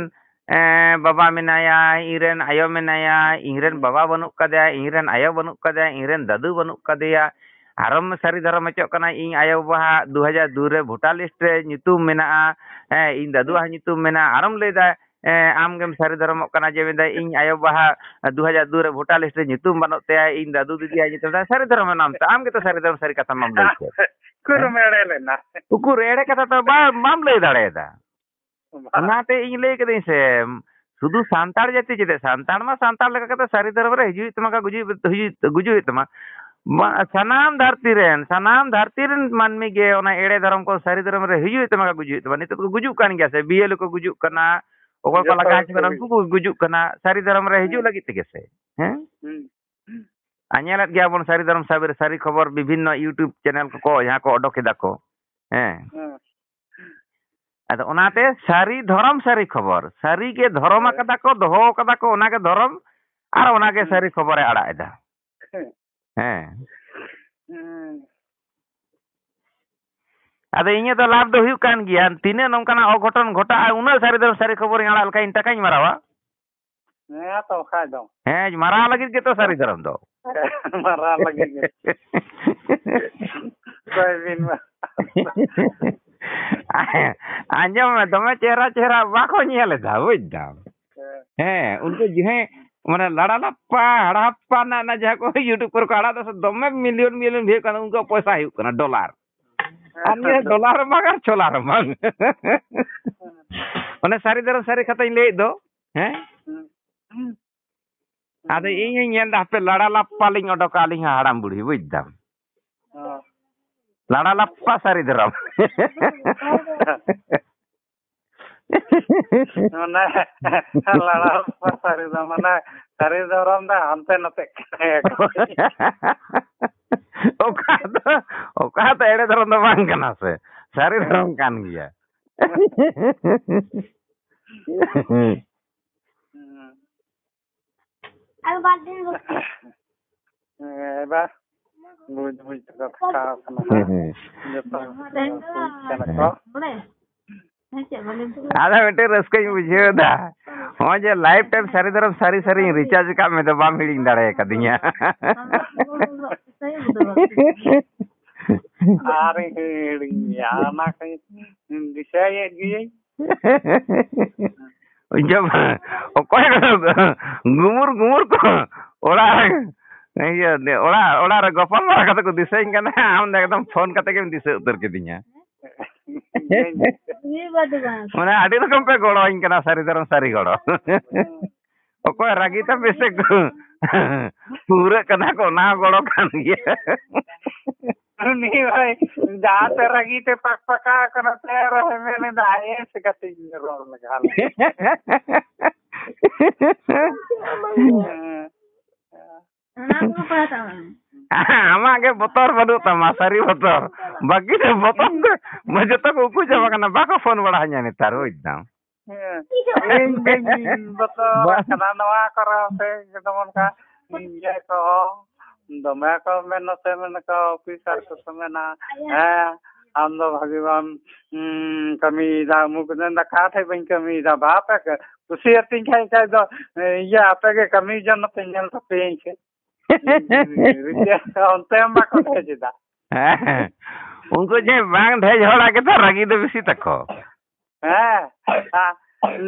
ᱮᱸ, ᱵᱟᱵᱟ ᱢᱮᱱᱟᱭᱟ, ᱤᱧ ᱨᱮᱱ ᱟᱭᱳ ᱢᱮᱱᱟᱭᱟ, ᱤᱧ ᱨᱮᱱ ᱦᱩᱸ᱾ ᱵᱟᱵᱟ ᱵᱟᱹᱱᱩᱜ ᱠᱟᱫᱮᱭᱟ, ᱤᱧ ᱨᱮᱱ ᱟᱭᱳ ᱵᱟᱹᱱᱩᱜ ᱠᱟᱫᱮᱭᱟ, ᱤᱧ ᱨᱮᱱ ᱫᱟᱫᱩ ᱵᱟᱹᱱᱩᱜ ᱠᱟᱫᱮᱭᱟ", ᱟᱨᱚᱢ ᱥᱟᱹᱨᱤ ᱫᱷᱚᱨᱚᱢ ᱦᱚᱪᱚᱜ ᱠᱟᱱᱟ, "ᱤᱧ ᱟᱭᱳ ᱵᱟᱵᱟᱣᱟᱜ ᱫᱩ ᱦᱟᱡᱟᱨ ᱫᱩ ᱨᱮ ᱵᱷᱳᱴᱟᱨ ᱞᱤᱥᱴ ᱨᱮ ᱧᱩᱛᱩᱢ ᱢᱮᱱᱟᱜᱼᱟ, ᱦᱮᱸ, ᱤᱧ ᱫᱟᱫᱩᱣᱟᱜ ᱦᱩᱸ᱾ ᱦᱚᱸ ᱧᱩᱛᱩᱢ ᱢᱮᱱᱟᱜᱼᱟ", ᱟᱨᱚᱢ ᱞᱟᱹᱭᱫᱟ, ᱮ, ᱟᱢ ᱜᱮᱢ ᱥᱟᱹᱨᱤ ᱫᱷᱚᱨᱚᱢᱚᱜ ᱠᱟᱱᱟ, ᱡᱮ ᱢᱮᱱᱫᱟᱭ, "ᱤᱧ ᱟᱭᱳ ᱵᱟᱵᱟ ᱫᱩ ᱦᱟᱡᱟᱨ ᱫᱩ ᱨᱮ ᱵᱷᱳᱴᱟᱨ ᱞᱤᱥᱴ ᱨᱮ ᱧᱩᱛᱩᱢ ᱵᱟᱹᱱᱩᱜ ᱛᱟᱭᱟ, ᱤᱧ ᱫᱟᱫᱩ ᱫᱤᱫᱤᱭᱟᱜ ᱧᱩᱛᱩᱢ ᱛᱟᱭ", ᱥᱟᱹᱨᱤ ᱫᱷᱚᱨᱚᱢ ᱮᱱᱟᱢ ᱛᱚ, ᱟᱢ ᱜᱮᱛᱚ ᱥᱟᱹᱨᱤ ᱫᱷᱚᱨᱚᱢ ᱥᱟᱹᱨᱤ ᱠᱟᱛᱷᱟ ᱢᱟᱢ ᱞᱟᱹᱭ ᱠᱮᱫ᱾ ᱩᱠᱩᱨᱮᱢ ᱮᱲᱮ ᱞᱮᱱᱟ? ᱩᱠᱩᱨ ᱮᱲᱮ ᱠᱟᱛᱷᱟ ᱛᱚ ᱵᱟ-, ᱵᱟᱢ ᱞᱟᱹᱭ ᱫᱟᱲᱮᱭᱟᱫᱟ᱾ ᱵᱟᱝ᱾ ᱚᱱᱟᱛᱮ ᱤᱧ ᱞᱟᱹᱭ ᱠᱟᱹᱫᱟᱹᱧ ᱥᱮ, ᱥᱩᱫᱷᱩ ᱥᱟᱱᱛᱟᱲ ᱡᱟᱹᱛᱤ ᱪᱮᱫ, ᱥᱟᱱᱛᱟᱲ ᱢᱟ ᱥᱟᱱᱛᱟᱲ ᱞᱮᱠᱟ ᱠᱟᱛᱮ ᱥᱟᱹᱨᱤ ᱫᱷᱚᱨᱚᱢ ᱨᱮ ᱦᱤᱡᱩᱜ ᱦᱩᱭᱩᱜ ᱛᱟᱢᱟ, ᱠᱷᱟᱱ ᱜᱩᱡᱩᱜ, ᱦᱤᱡᱩᱜ, ᱜᱩᱡᱩᱜ ᱦᱩᱭᱩᱜ ᱛᱟᱢᱟ᱾ ᱢᱟ-, ᱥᱟᱱᱟᱢ ᱫᱷᱟᱹᱨᱛᱤ ᱨᱮᱱ, ᱥᱟᱱᱟᱢ ᱫᱷᱟᱹᱨᱛᱤ ᱨᱮᱱ ᱢᱟᱹᱱᱢᱤ ᱜᱮ ᱚᱱᱟ ᱮᱲᱮ ᱫᱷᱚᱨᱚᱢ ᱠᱚ ᱥᱟᱹᱨᱤ ᱫᱷᱚᱨᱚᱢ ᱨᱮ ᱦᱤᱡᱩᱜ ᱦᱩᱭᱩᱜ ᱛᱟᱢᱟ, ᱠᱷᱟᱱ ᱜᱩᱡᱩᱜ ᱦᱩᱭᱩᱜ ᱛᱟᱢᱟ᱾ ᱱᱤᱛᱚᱜ ᱫᱚᱠᱚ ᱜᱩᱡᱩᱜ ᱠᱟᱱ ᱜᱮᱭᱟ ᱥᱮ, ᱵᱤᱭᱮᱞ ᱠᱚ ᱜᱩᱡᱩᱜ ᱠᱟᱱᱟ, ᱚᱠᱚᱭ ᱠᱚ ᱡᱚᱛᱚ ᱞᱟᱜᱟ ᱦᱚᱲ ᱦᱚᱪᱚ ᱠᱚ ᱠᱟᱱᱟ, ᱜᱩᱡᱩᱜ ᱩᱱᱠᱩ ᱠᱚ ᱜᱩᱡᱩᱜ ᱠᱟᱱᱟ, ᱥᱟᱹᱨᱤ ᱫᱷᱚᱨᱚᱢ ᱨᱮ ᱦᱤᱡᱩᱜ ᱦᱩᱸ᱾ ᱞᱟᱹᱜᱤᱫ ᱛᱮᱜᱮ ᱥᱮ᱾ ᱦᱮᱸ? ᱦᱩᱸ᱾ ᱟᱨ ᱧᱮᱞᱮᱫ ᱜᱮᱭᱟ ᱵᱚᱱ ᱥᱟᱹᱨᱤ ᱫᱷᱚᱨᱚᱢ ᱥᱟᱵᱤᱨ ᱥᱟᱹᱨᱤ ᱠᱷᱚᱵᱚᱨ ᱵᱤᱵᱷᱤᱱᱱᱚ YouTube ᱪᱮᱱᱮᱞ ᱠᱚᱠᱚ ᱡᱟᱦᱟᱸ ᱠᱚ ᱚᱰᱚᱠ ᱮᱫᱟ ᱠᱚ᱾ ᱦᱮᱸ᱾ ᱦᱮᱸ᱾ ᱟᱫᱚ ᱚᱱᱟᱛᱮ ᱥᱟᱹᱨᱤ ᱫᱷᱚᱨᱚᱢ ᱥᱟᱹᱨᱤ ᱠᱷᱚᱵᱚᱨ, ᱥᱟᱹᱨᱤ ᱜᱮ ᱫᱷᱚᱨᱚᱢ ᱦᱳᱭ᱾ ᱟᱠᱟᱫᱟ ᱠᱚ, ᱫᱚᱦᱚ ᱟᱠᱟᱫᱟ ᱠᱚ, ᱚᱱᱟᱜᱮ ᱫᱷᱚᱨᱚᱢ, ᱟᱨ ᱚᱱᱟᱜᱮ ᱦᱩᱸ᱾ ᱥᱟᱹᱨᱤ ᱠᱷᱚᱵᱚᱨᱮ ᱟᱲᱟᱜ ᱮᱫᱟ᱾ ᱦᱮᱸ᱾ ᱦᱮᱸ᱾ ᱦᱩᱸ᱾ ᱟᱫᱚ ᱤᱧᱟᱹᱜ ᱫᱚ ᱞᱟᱵᱷ ᱫᱚ ᱦᱩᱭᱩᱜ ᱠᱟᱱ ᱜᱮᱭᱟ, ᱛᱤᱱᱟᱹᱜ ᱱᱚᱝᱠᱟᱱᱟᱜ ᱚᱜᱷᱚᱴᱚᱱ ᱜᱷᱚᱴᱟᱜᱼᱟ, ᱩᱱᱟᱹᱜ ᱥᱟᱹᱨᱤ ᱫᱷᱚᱨᱚᱢ ᱥᱟᱹᱨᱤ ᱠᱷᱚᱵᱚᱨᱤᱧ ᱟᱲᱟᱜ ᱞᱮᱠᱷᱟᱱ ᱤᱧ ᱴᱟᱠᱟᱧ ᱢᱟᱨᱟᱣᱟ᱾ ᱦᱮᱸ ᱛᱚ, ᱵᱟᱠᱷᱟᱡ ᱫᱚ᱾ ᱦᱮᱸ, ᱢᱟᱨᱟᱣ ᱞᱟᱹᱜᱤᱫ ᱜᱮᱛᱚ ᱥᱟᱹᱨᱤ ᱫᱷᱚᱨᱚᱢ ᱫᱚ᱾ ᱢᱟᱨᱟᱣ ᱞᱟᱹᱜᱤᱫ ᱜᱮ᱾ ᱚᱠᱚᱭ ᱵᱤᱱ ᱢᱟ-, ᱟᱸᱡᱚᱢ ᱢᱮ, ᱫᱚᱢᱮ ᱪᱮᱦᱨᱟ ᱪᱮᱦᱨᱟ ᱵᱟᱠᱚ ᱧᱮᱞ ᱮᱫᱟ, ᱵᱩᱡᱽ ᱫᱟᱢ᱾ ᱦᱮᱸ᱾ ᱦᱮᱸ, ᱩᱱᱠᱩ ᱡᱟᱦᱟᱸᱭ, ᱢᱟᱱᱮ, ᱞᱟᱲᱟ ᱞᱟᱯᱯᱟ, ᱦᱟᱲᱟᱯᱯᱟ ᱨᱮᱱᱟᱜ, ᱚᱱᱟ ᱡᱟᱦᱟᱸ ᱠᱚ YouTube ᱠᱚᱨᱮ ᱠᱚ ᱟᱲᱟᱜ ᱫᱟ ᱥᱮ, ᱫᱚᱢᱮ ᱢᱤᱞᱤᱭᱚᱱ ᱢᱤᱞᱤᱭᱚᱱ ᱵᱷᱤᱭᱩ ᱠᱟᱱᱟ, ᱩᱱᱠᱩᱣᱟᱜ ᱯᱚᱭᱥᱟ ᱦᱩᱭᱩᱜ ᱠᱟᱱᱟ, ᱰᱚᱞᱟᱨ᱾ ᱟᱨ ᱱᱤᱭᱟᱹ ᱰᱚᱞᱟᱨ ᱦᱚᱸ ᱵᱟᱝ ᱟᱨ ᱪᱷᱚᱞᱟᱨ ᱦᱚᱸ ᱵᱟᱝ᱾ ᱚᱱᱮ ᱥᱟᱹᱨᱤ ᱫᱷᱚᱨᱚᱢ ᱥᱟᱹᱨᱤ ᱠᱟᱛᱷᱟᱧ ᱞᱟᱹᱭᱮᱫ ᱫᱚ, ᱦᱮᱸ? ᱟᱫᱚ ᱤᱧ ᱦᱚᱧ ᱧᱮᱞ ᱮᱫᱟ, ᱦᱟᱯᱮ ᱞᱟᱲᱟ ᱞᱟᱯᱯᱟ ᱞᱤᱧ ᱚᱰᱚᱠᱟ, ᱟᱹᱞᱤᱧ ᱦᱚᱸ ᱦᱟᱲᱟᱢ ᱵᱩᱲᱦᱤ, ᱵᱩᱡᱽ ᱫᱟᱢ᱾ ᱦᱚᱸ᱾ ᱞᱟᱲᱟ ᱞᱟᱯᱯᱟ ᱥᱟᱹᱨᱤ ᱫᱷᱚᱨᱚᱢ᱾ ᱢᱟᱱᱮ, ᱞᱟᱲᱟ ᱞᱟᱯᱯᱟ ᱥᱟᱹᱨᱤ ᱫᱷᱚᱨᱚᱢ, ᱢᱟᱱᱮ, ᱥᱟᱹᱨᱤ ᱫᱷᱚᱨᱚᱢ ᱫᱚ ᱦᱟᱱᱛᱮ ᱱᱟᱛᱮᱜ ᱠᱟᱱᱟ᱾ ᱚᱠᱟ ᱫᱚ, ᱚᱠᱟ ᱫᱚ ᱮᱲᱮ ᱫᱷᱚᱨᱚᱢ ᱫᱚ ᱵᱟᱝ ᱠᱟᱱᱟ ᱥᱮ, ᱥᱟᱹᱨᱤ ᱫᱷᱚᱨᱚᱢ ᱠᱟᱱ ᱜᱮᱭᱟ᱾ ᱦᱩᱸ᱾ ᱟᱨ ᱵᱟᱨ ᱫᱤᱱ ᱵᱚᱞᱛᱮ᱾ ᱦᱮᱸ, ᱮᱵᱟᱨ ᱵᱩᱡᱽ ᱵᱩᱡᱽ ᱛᱮᱠᱚ ᱛᱷᱟᱠᱟᱣ ᱠᱟᱱᱟ ᱦᱟᱸᱜ᱾ ᱦᱮᱸ, ᱦᱮᱸ᱾ ᱡᱚᱛᱚ ᱦᱚᱲ ᱠᱚ ᱵᱩᱡᱽ ᱠᱟᱱᱟ ᱠᱚ᱾ ᱵᱚᱞᱮ, ᱦᱮᱸ, ᱪᱮᱫ ᱵᱚᱞᱮ? ᱟᱫᱚ ᱢᱤᱫᱴᱮᱱ ᱨᱟᱹᱥᱠᱟᱹᱧ ᱵᱩᱡᱷᱟᱹᱣ ᱮᱫᱟ᱾ ᱱᱚᱜᱼᱚᱭ ᱡᱮ ᱞᱟᱭᱤᱯᱷ ᱴᱟᱭᱤᱢ ᱥᱟᱹᱨᱤ ᱫᱷᱚᱨᱚᱢ ᱥᱟᱹᱨᱤ ᱥᱟᱹᱨᱤᱧ ᱨᱤᱪᱟᱨᱡᱽ ᱟᱠᱟᱫ ᱢᱮ ᱫᱚ ᱵᱟᱢ ᱦᱤᱲᱤᱧ ᱫᱟᱲᱮ ᱟᱠᱟᱫᱤᱧᱟ᱾ ᱟᱨᱤᱧ ᱦᱤᱲᱤᱧ ᱜᱮᱭᱟ, ᱚᱱᱟ ᱠᱚᱧ ᱫᱤᱥᱟᱹᱭᱮᱫ ᱜᱤᱭᱟᱹᱧ᱾ ᱤᱧ ᱫᱚ ᱚᱠᱚᱭ ᱠᱚ ᱜᱩᱢᱩᱨ ᱜᱩᱢᱩᱨ ᱠᱚ ᱚᱲᱟᱜ ᱨᱮ, ᱤᱭᱟᱹ, ᱚᱲᱟᱜ, ᱚᱲᱟᱜ ᱨᱮ ᱜᱚᱯᱟᱞ ᱢᱟᱨᱟ ᱠᱟᱛᱮ ᱠᱚ ᱫᱤᱥᱟᱹᱧ ᱠᱟᱱᱟ, ᱟᱢ ᱫᱚ ᱮᱠᱫᱚᱢ ᱯᱷᱳᱱ ᱠᱟᱛᱮ ᱜᱮᱢ ᱫᱤᱥᱟᱹ ᱩᱛᱟᱹᱨ ᱠᱤᱫᱤᱧᱟ᱾ ᱢᱟᱱᱮ ᱟᱹᱰᱤ ᱨᱚᱠᱚᱢ ᱯᱮ ᱜᱚᱲᱚᱧ ᱠᱟᱱᱟ, ᱥᱟᱹᱨᱤ ᱫᱷᱚᱨᱚᱢ ᱥᱟᱹᱨᱤ ᱜᱚᱲᱚ᱾ ᱚᱠᱚᱭ ᱨᱟᱹᱜᱤ ᱛᱟᱯᱮ ᱥᱮ ᱯᱩᱨᱟᱹᱜ ᱠᱟᱱᱟ ᱠᱚ, ᱚᱱᱟ ᱦᱚᱸ ᱜᱚᱲᱚ ᱠᱟᱱ ᱜᱮᱭᱟ᱾ ᱩᱱᱤ ᱵᱷᱟᱭ ᱡᱟᱦᱟᱸ ᱛᱮ ᱨᱟᱹᱜᱤ ᱛᱮ ᱯᱟᱠ ᱯᱟᱠᱟ ᱠᱟᱱᱟ ᱛᱮ ᱟᱨᱚ ᱢᱮᱱ ᱮᱫᱟ, ᱮ ᱥᱮ ᱠᱟᱹᱴᱤᱡ ᱨᱚᱲ ᱞᱮᱜᱟ ᱞᱮ᱾ ᱦᱮᱸ᱾ ᱚᱱᱟ ᱠᱚ ᱯᱟᱲᱦᱟᱣ ᱛᱟᱢᱟ᱾ ᱟᱢᱟᱜ ᱜᱮ ᱵᱚᱛᱚᱨ ᱵᱟᱹᱱᱩᱜ ᱛᱟᱢᱟ, ᱥᱟᱹᱨᱤ ᱵᱚᱛᱚᱨ᱾ ᱵᱟᱹᱠᱤ ᱫᱚ ᱵᱚᱛᱚᱨ ᱫᱚ ᱡᱚᱛᱚ ᱠᱚ ᱩᱠᱩ ᱪᱟᱵᱟ ᱠᱟᱱᱟ, ᱵᱟᱠᱚ ᱯᱷᱳᱱ ᱵᱟᱲᱟ ᱟᱹᱧᱟ ᱱᱮᱛᱟᱨ, ᱵᱩᱡᱽ ᱫᱟᱢ᱾ ᱦᱮᱸ, ᱤᱧ ᱜᱤᱧ ᱵᱚᱛᱚᱨ ᱵᱟᱝ᱾ ᱠᱟᱱᱟ ᱱᱚᱣᱟ ᱠᱚᱨᱮ ᱦᱚᱸ ᱥᱮ ᱡᱮᱢᱚᱱ ᱚᱱᱠᱟ ᱤᱭᱟᱹ ᱠᱚ ᱫᱚᱢᱮ ᱠᱚ ᱢᱮᱱ ᱱᱚᱛᱮ ᱢᱮᱱ ᱠᱚ ᱚᱯᱷᱤᱥᱟᱨ ᱠᱚᱠᱚ ᱢᱮᱱᱟ, ᱦᱮᱸ, ᱟᱢ ᱫᱚ ᱵᱷᱟᱜᱤ ᱵᱟᱢ, ᱩᱸ, ᱠᱟᱹᱢᱤᱭᱮᱫᱟ, ᱚᱢᱩᱠ ᱢᱮᱱᱫᱟ, ᱚᱠᱟ ᱴᱷᱮᱡ ᱵᱟᱹᱧ ᱠᱟᱹᱢᱤᱭᱮᱫᱟ, ᱵᱟᱯᱮ ᱠᱟᱹ-, ᱠᱩᱥᱤᱭᱟᱛᱤᱧ ᱠᱷᱟᱡ, ᱠᱷᱟᱡ ᱫᱚ, ᱤᱭᱟᱹ, ᱟᱯᱮ ᱜᱮ ᱠᱟᱹᱢᱤ ᱡᱚᱝ ᱱᱚᱛᱮ ᱧᱮᱞ ᱛᱟᱯᱮᱭᱟᱹᱧ ᱥᱮ᱾ ᱨᱤᱡᱮᱠᱴ ᱚᱱᱛᱮ ᱦᱚᱸ ᱵᱟᱠᱚ ᱰᱷᱮᱡ ᱮᱫᱟ᱾ ᱦᱮᱸ, ᱩᱱᱠᱩ ᱡᱮ ᱵᱟᱝ ᱰᱷᱮᱡ ᱦᱚᱲᱟᱜ ᱜᱮᱛᱚ ᱨᱟᱹᱜᱤ ᱫᱚ ᱵᱮᱥᱤ ᱛᱟᱠᱚ᱾ ᱦᱮᱸ, ᱟ,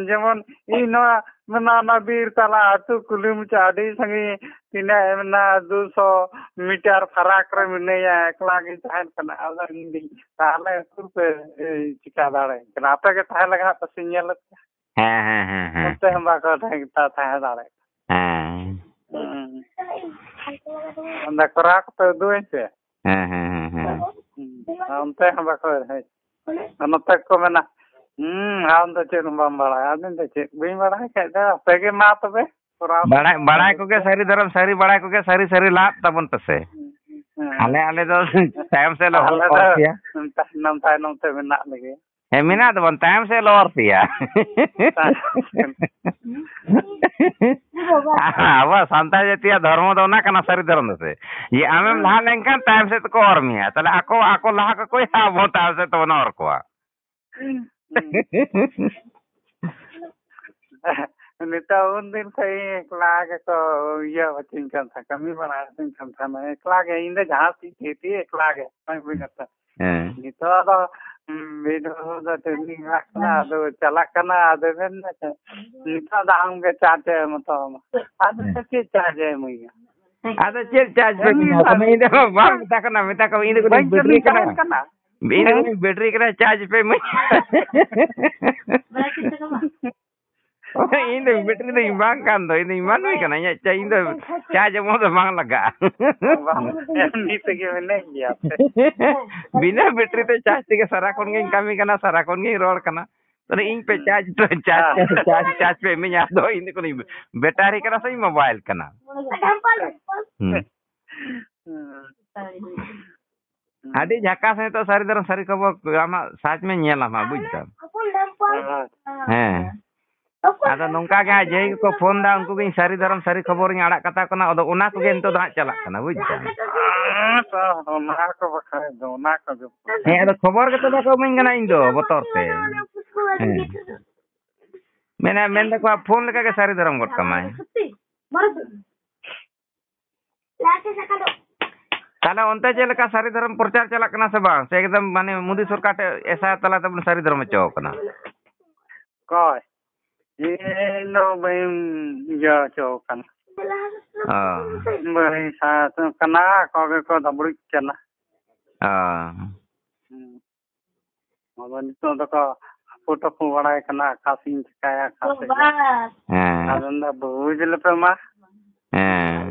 ᱡᱮᱢᱚᱱ ᱤᱧ ᱱᱚᱣᱟ ᱢᱮᱱᱟᱜᱼᱟ, ᱚᱱᱟ ᱵᱤᱨ ᱛᱟᱞᱟ ᱟᱹᱛᱩ ᱠᱩᱞᱦᱤ ᱢᱩᱪᱟᱹᱫ ᱟᱹᱰᱤ ᱥᱟᱺᱜᱤᱧ, ᱛᱤᱱᱟᱹᱜ ᱢᱮᱱᱟᱜᱼᱟ, ᱫᱩᱥᱚ ᱢᱤᱴᱟᱨ ᱯᱷᱟᱨᱟᱠ ᱨᱮ ᱢᱤᱱᱟᱹᱧᱟ, ᱮᱠᱞᱟ ᱜᱤᱧ ᱛᱟᱦᱮᱱ ᱠᱟᱱᱟ᱾ ᱟᱫᱚ ᱤᱧ ᱫᱚᱧ, ᱛᱟᱦᱞᱮ ᱩᱠᱩᱨ ᱯᱮ, ᱮ, ᱪᱤᱠᱟ ᱫᱟᱲᱮᱭᱟᱜ ᱠᱟᱱᱟ? ᱟᱯᱮ ᱜᱮ ᱛᱟᱦᱮᱸ ᱞᱮᱱ ᱠᱷᱟᱱ ᱯᱟᱥᱮᱧ ᱧᱮᱞ ᱞᱮᱯᱮ᱾ ᱦᱮᱸ, ᱦᱮᱸ, ᱦᱮᱸ, ᱦᱮᱸ᱾ ᱚᱱᱛᱮ ᱦᱚᱸ ᱵᱟᱠᱚ ᱛᱟᱦᱮᱸ, ᱛᱟᱦᱮᱸ ᱫᱟᱲᱮᱭᱟᱜ ᱠᱟᱱᱟ᱾ ᱦᱮᱸ᱾ ᱦᱩᱸ᱾ ᱚᱸᱰᱮ ᱠᱚᱨᱟᱣ ᱠᱟᱛᱮ ᱩᱫᱩᱜ ᱟᱹᱧ ᱯᱮ᱾ ᱦᱮᱸ, ᱦᱮᱸ, ᱦᱮᱸ, ᱦᱮᱸ᱾ ᱦᱩᱸ᱾ ᱚᱱᱛᱮ ᱦᱚᱸ ᱵᱟᱠᱚ ᱦᱮᱡ᱾ ᱟᱨ ᱱᱚᱛᱮ ᱠᱚ ᱢᱮᱱᱟ, "ᱦᱩᱸ, ᱟᱢ ᱫᱚ ᱪᱮᱫ ᱦᱚᱸ ᱵᱟᱢ ᱵᱟᱲᱟᱭᱟ?" ᱟᱫᱚᱧ ᱫᱚ ᱪᱮᱫ ᱵᱟᱹᱧ ᱵᱟᱲᱟᱭ ᱠᱷᱟᱡ ᱫᱚ ᱟᱯᱮ ᱜᱮ ᱢᱟ ᱛᱚᱵᱮ ᱠᱚᱨᱟᱣ ᱯᱮ᱾ ᱵᱟᱲᱟᱭ, ᱵᱟᱲᱟᱭ ᱠᱚᱜᱮ ᱥᱟᱹᱨᱤ ᱫᱷᱚᱨᱚᱢ, ᱥᱟᱹᱨᱤ ᱵᱟᱲᱟᱭ ᱠᱚᱜᱮ ᱥᱟᱹᱨᱤ, ᱥᱟᱹᱨᱤ ᱞᱟᱫ ᱛᱟᱵᱚᱱ ᱯᱮᱥᱮ᱾ ᱦᱮᱸ᱾ ᱟᱞᱮ, ᱟᱞᱮ ᱫᱚ ᱛᱟᱭᱚᱢ ᱥᱮᱫ ᱞᱮ ᱟᱞᱮ ᱦᱚᱨ ᱫᱚ ᱯᱮᱭᱟ᱾ ᱛᱟᱭᱱᱚᱢ, ᱛᱟᱭᱱᱚᱢ ᱛᱮ ᱢᱮᱱᱟᱜ ᱞᱮᱜᱮ᱾ ᱦᱮᱸ, ᱢᱮᱱᱟᱜ ᱫᱚ ᱵᱟᱝ, ᱛᱟᱭᱚᱢ ᱥᱮᱫ ᱞᱮ ᱚᱨ ᱯᱮᱭᱟ᱾ ᱟᱵᱚᱣᱟᱜ ᱥᱟᱱᱛᱟᱲ ᱡᱟᱹᱛᱤᱭᱟᱜ ᱫᱷᱚᱨᱢᱚ ᱫᱚ ᱚᱱᱟ ᱠᱟᱱᱟ, ᱥᱟᱹᱨᱤ ᱫᱷᱚᱨᱚᱢ ᱫᱚ ᱥᱮ᱾ ᱡᱮ ᱟᱢᱮᱢ ᱦᱮᱸ᱾ ᱞᱟᱦᱟ ᱞᱮᱱᱠᱷᱟᱱ ᱛᱟᱭᱚᱢ ᱥᱮᱫ ᱛᱮᱠᱚ ᱚᱨ ᱢᱮᱭᱟ᱾ ᱛᱟᱦᱞᱮ ᱟᱠᱚ, ᱟᱠᱚ ᱞᱟᱦᱟ ᱠᱚᱠᱚᱭᱟ, ᱟᱵᱚ ᱛᱟᱭᱚᱢ ᱥᱮᱫ ᱛᱮᱵᱚᱱ ᱚᱨ ᱠᱚᱣᱟ᱾ ᱦᱩᱸ᱾ ᱱᱤᱛᱚᱜ ᱩᱱ ᱫᱤᱱ ᱠᱷᱚᱡ ᱤᱧ ᱮᱠᱞᱟ ᱜᱮᱠᱚ ᱤᱭᱟᱹ ᱦᱚᱪᱚᱧ ᱠᱟᱱ ᱛᱟᱦᱮᱸ, ᱠᱟᱹᱢᱤ ᱵᱟᱲᱟ ᱦᱚᱪᱚᱧ ᱠᱟᱱ ᱛᱟᱦᱮᱸᱱᱟ᱾ ᱮᱠᱞᱟ ᱜᱮ, ᱤᱧ ᱫᱚ ᱡᱟᱦᱟᱸ ᱛᱤᱥ ᱡᱮᱛᱮ ᱮᱠᱞᱟ ᱜᱮ, ᱵᱟᱹᱧ ᱵᱩᱡᱽ ᱠᱟᱫᱟ᱾ ᱦᱮᱸ᱾ ᱱᱤᱛᱚᱜ ᱟᱫᱚ ᱦᱩᱸ, ᱵᱤᱰᱟᱹᱣ ᱫᱚ ᱴᱨᱮᱱᱤᱝ ᱪᱟᱞᱟᱜ ᱠᱟᱱᱟ, ᱟᱫᱚ ᱪᱟᱞᱟᱜ ᱠᱟᱱᱟ, ᱟᱫᱚ ᱢᱮᱱ ᱫᱟ ᱪᱮᱫ? ᱱᱤᱛᱚᱜ ᱫᱚ ᱟᱢ ᱜᱮ ᱪᱟᱨᱡᱽ ᱮ ᱮᱢ ᱦᱚᱴᱚ ᱟᱢᱟ᱾ ᱟᱫᱚ ᱦᱮᱸ᱾ ᱪᱮᱫ ᱪᱟᱨᱡᱽ ᱮ ᱮᱢᱟᱹᱧᱟ? ᱟᱫᱚ ᱪᱮᱫ ᱪᱟᱨᱡᱽ ᱯᱮ ᱮᱢ ᱮᱢᱟᱹᱧᱟ? ᱦᱟᱛᱟᱣ ᱤᱧ ᱫᱚ ᱵᱟᱝ ᱢᱮᱛᱟ ᱠᱟᱱᱟ, ᱢᱮᱛᱟ ᱠᱚ ᱤᱧ ᱫᱚ ᱵᱟᱹᱧ ᱠᱟᱹᱢᱤ ᱵᱮᱴᱨᱤ ᱠᱟᱱᱟ᱾ ᱠᱟᱱ ᱠᱟᱱᱟ᱾ ᱤᱧ ᱫᱚ ᱦᱮᱸ? ᱵᱟᱹᱧ ᱵᱮᱴᱨᱤ ᱠᱟᱱᱟ, ᱪᱟᱨᱡᱽ ᱯᱮ ᱮᱢᱟᱹᱧᱟ᱾ ᱤᱧ ᱫᱚ ᱵᱮᱴᱨᱤ ᱫᱚᱧ ᱵᱟᱝ ᱠᱟᱱ ᱫᱚ, ᱤᱧ ᱫᱚᱧ ᱢᱟᱹᱱᱢᱤ ᱠᱟᱱᱟ, ᱤᱧᱟᱹᱜ ᱪᱟ-, ᱤᱧ ᱫᱚ ᱪᱟᱨᱡᱽ ᱮᱢᱚᱜ ᱫᱚ ᱵᱟᱝ ᱞᱟᱜᱟᱜᱼᱟ᱾ ᱵᱟᱝ, ᱮᱢᱱᱤ ᱛᱮᱜᱮ ᱢᱮᱱᱟᱜ ᱜᱮᱭᱟ ᱯᱮ᱾ ᱵᱤᱱᱟᱹ ᱵᱮᱴᱨᱤ ᱛᱮ ᱪᱟᱨᱡᱽ ᱛᱮᱜᱮ ᱥᱟᱨᱟ ᱠᱷᱚᱱ ᱜᱤᱧ ᱠᱟᱹᱢᱤ ᱠᱟᱱᱟ, ᱥᱟᱨᱟ ᱠᱷᱚᱱ ᱜᱤᱧ ᱨᱚᱲ ᱠᱟᱱᱟ᱾ ᱛᱟᱦᱞᱮ ᱤᱧ ᱯᱮ ᱦᱩᱸ᱾ ᱪᱟᱨᱡᱽ, ᱪᱟᱨᱡᱽ, ᱦᱮᱸ᱾ ᱪᱟᱨᱡᱽ, ᱪᱟᱨᱡᱽ ᱯᱮ ᱤᱢᱟᱹᱧᱟ, ᱟᱫᱚ ᱤᱧ ᱫᱚ ᱠᱳᱱᱳ ᱵᱮᱴᱟᱨᱤ ᱠᱟᱱᱟ ᱥᱮ ᱢᱳᱵᱟᱭᱤᱞ ᱠᱟᱱᱟ? ᱦᱩᱸ᱾ ᱦᱩᱸ᱾ ᱟᱹᱰᱤ ᱡᱷᱟᱠᱟᱥ ᱱᱤᱛᱚᱜ ᱥᱟᱹᱨᱤ ᱫᱷᱚᱨᱚᱢ ᱥᱟᱹᱨᱤ ᱠᱷᱚᱵᱚᱨ ᱟᱢᱟᱜ ᱥᱟᱨᱪ ᱢᱮ, ᱧᱮᱞᱟᱢ ᱦᱟᱸᱜ, ᱵᱩᱡᱽ ᱫᱟᱢ? ᱦᱮᱸ᱾ ᱦᱮᱸ᱾ ᱟᱫᱚ ᱱᱚᱝᱠᱟ ᱜᱮ ᱦᱟᱸᱜ ᱡᱮ ᱜᱮᱠᱚ ᱯᱷᱳᱱ ᱫᱟ, ᱩᱱᱠᱩ ᱜᱤᱧ ᱥᱟᱹᱨᱤ ᱫᱷᱚᱨᱚᱢ ᱥᱟᱹᱨᱤ ᱠᱷᱚᱵᱚᱨᱤᱧ ᱟᱲᱟᱜ ᱠᱟᱛᱟ ᱠᱚ ᱠᱟᱱᱟ᱾ ᱟᱫᱚ ᱚᱱᱟ ᱠᱚᱜᱮ ᱱᱤᱛᱚᱜ ᱫᱚ ᱦᱟᱸᱜ ᱪᱟᱞᱟᱜ ᱠᱟᱱᱟ, ᱵᱩᱡᱽ ᱫᱟᱢ? ᱦᱮᱸ ᱛᱚ, ᱚᱱᱟ ᱠᱚ ᱵᱟᱠᱷᱟᱡ ᱫᱚ, ᱚᱱᱟ ᱠᱚᱜᱮ᱾ ᱦᱮᱸ, ᱟᱫᱚ ᱠᱷᱚᱵᱚᱨ ᱜᱮᱛᱚ ᱵᱟᱠᱚ ᱤᱢᱟᱹᱧ ᱠᱟᱱᱟ ᱤᱧ ᱫᱚ, ᱵᱚᱛᱚᱨ ᱛᱮ᱾ ᱦᱮᱸ᱾ ᱢᱮᱱᱟ, ᱢᱮᱱ ᱫᱟᱠᱚ ᱯᱷᱳᱱ ᱞᱮᱠᱟ ᱜᱮ ᱥᱟᱹᱨᱤ ᱫᱷᱚᱨᱚᱢ ᱜᱚᱫ ᱠᱟᱢᱟᱭ᱾ ᱛᱟᱦᱞᱮ ᱚᱱᱛᱮ ᱪᱮᱫ ᱞᱮᱠᱟ ᱥᱟᱹᱨᱤ ᱫᱷᱚᱨᱚᱢ ᱯᱨᱚᱪᱟᱨ ᱪᱟᱞᱟᱜ ᱠᱟᱱᱟ ᱥᱮ ᱵᱟᱝ? ᱥᱮ ᱮᱠᱫᱚᱢ ᱢᱟᱱᱮ ᱢᱳᱫᱤ ᱥᱚᱨᱠᱟᱨ ᱴᱷᱮᱡ ᱮᱥᱟᱭᱟᱨ ᱛᱟᱞᱟ ᱛᱮᱵᱚᱱ ᱥᱟᱹᱨᱤ ᱫᱷᱚᱨᱚᱢ ᱦᱚᱪᱚ ᱠᱟᱱᱟ? ᱚᱠᱚᱭ? ᱤᱧ ᱫᱚ ᱵᱟᱹᱧ ᱤᱭᱟᱹ ᱦᱚᱪᱚ ᱠᱟᱱᱟ᱾ ᱚ᱾ ᱵᱟᱹᱧ ᱥᱟᱛ ᱠᱟᱱᱟ, ᱟᱠᱚ ᱜᱮᱠᱚ ᱫᱟᱵᱲᱩᱡ ᱠᱟᱱᱟ᱾ ᱚ᱾ ᱦᱩᱸ᱾ ᱟᱫᱚ ᱱᱤᱛᱚᱜ ᱫᱚᱠᱚ ᱦᱟᱹᱯᱩ ᱴᱟᱹᱯᱩ ᱵᱟᱲᱟᱭ ᱠᱟᱱᱟ, ᱚᱠᱟ ᱥᱮᱫ ᱤᱧ ᱪᱤᱠᱟᱹᱭᱟ, ᱚᱠᱟ ᱥᱮᱫ ᱵᱟᱝ᱾ ᱦᱮᱸ᱾ ᱟᱫᱚ ᱢᱮᱱᱫᱟ, ᱵᱩᱡᱽ ᱞᱮᱯᱮ ᱢᱟ᱾ ᱦᱮᱸ᱾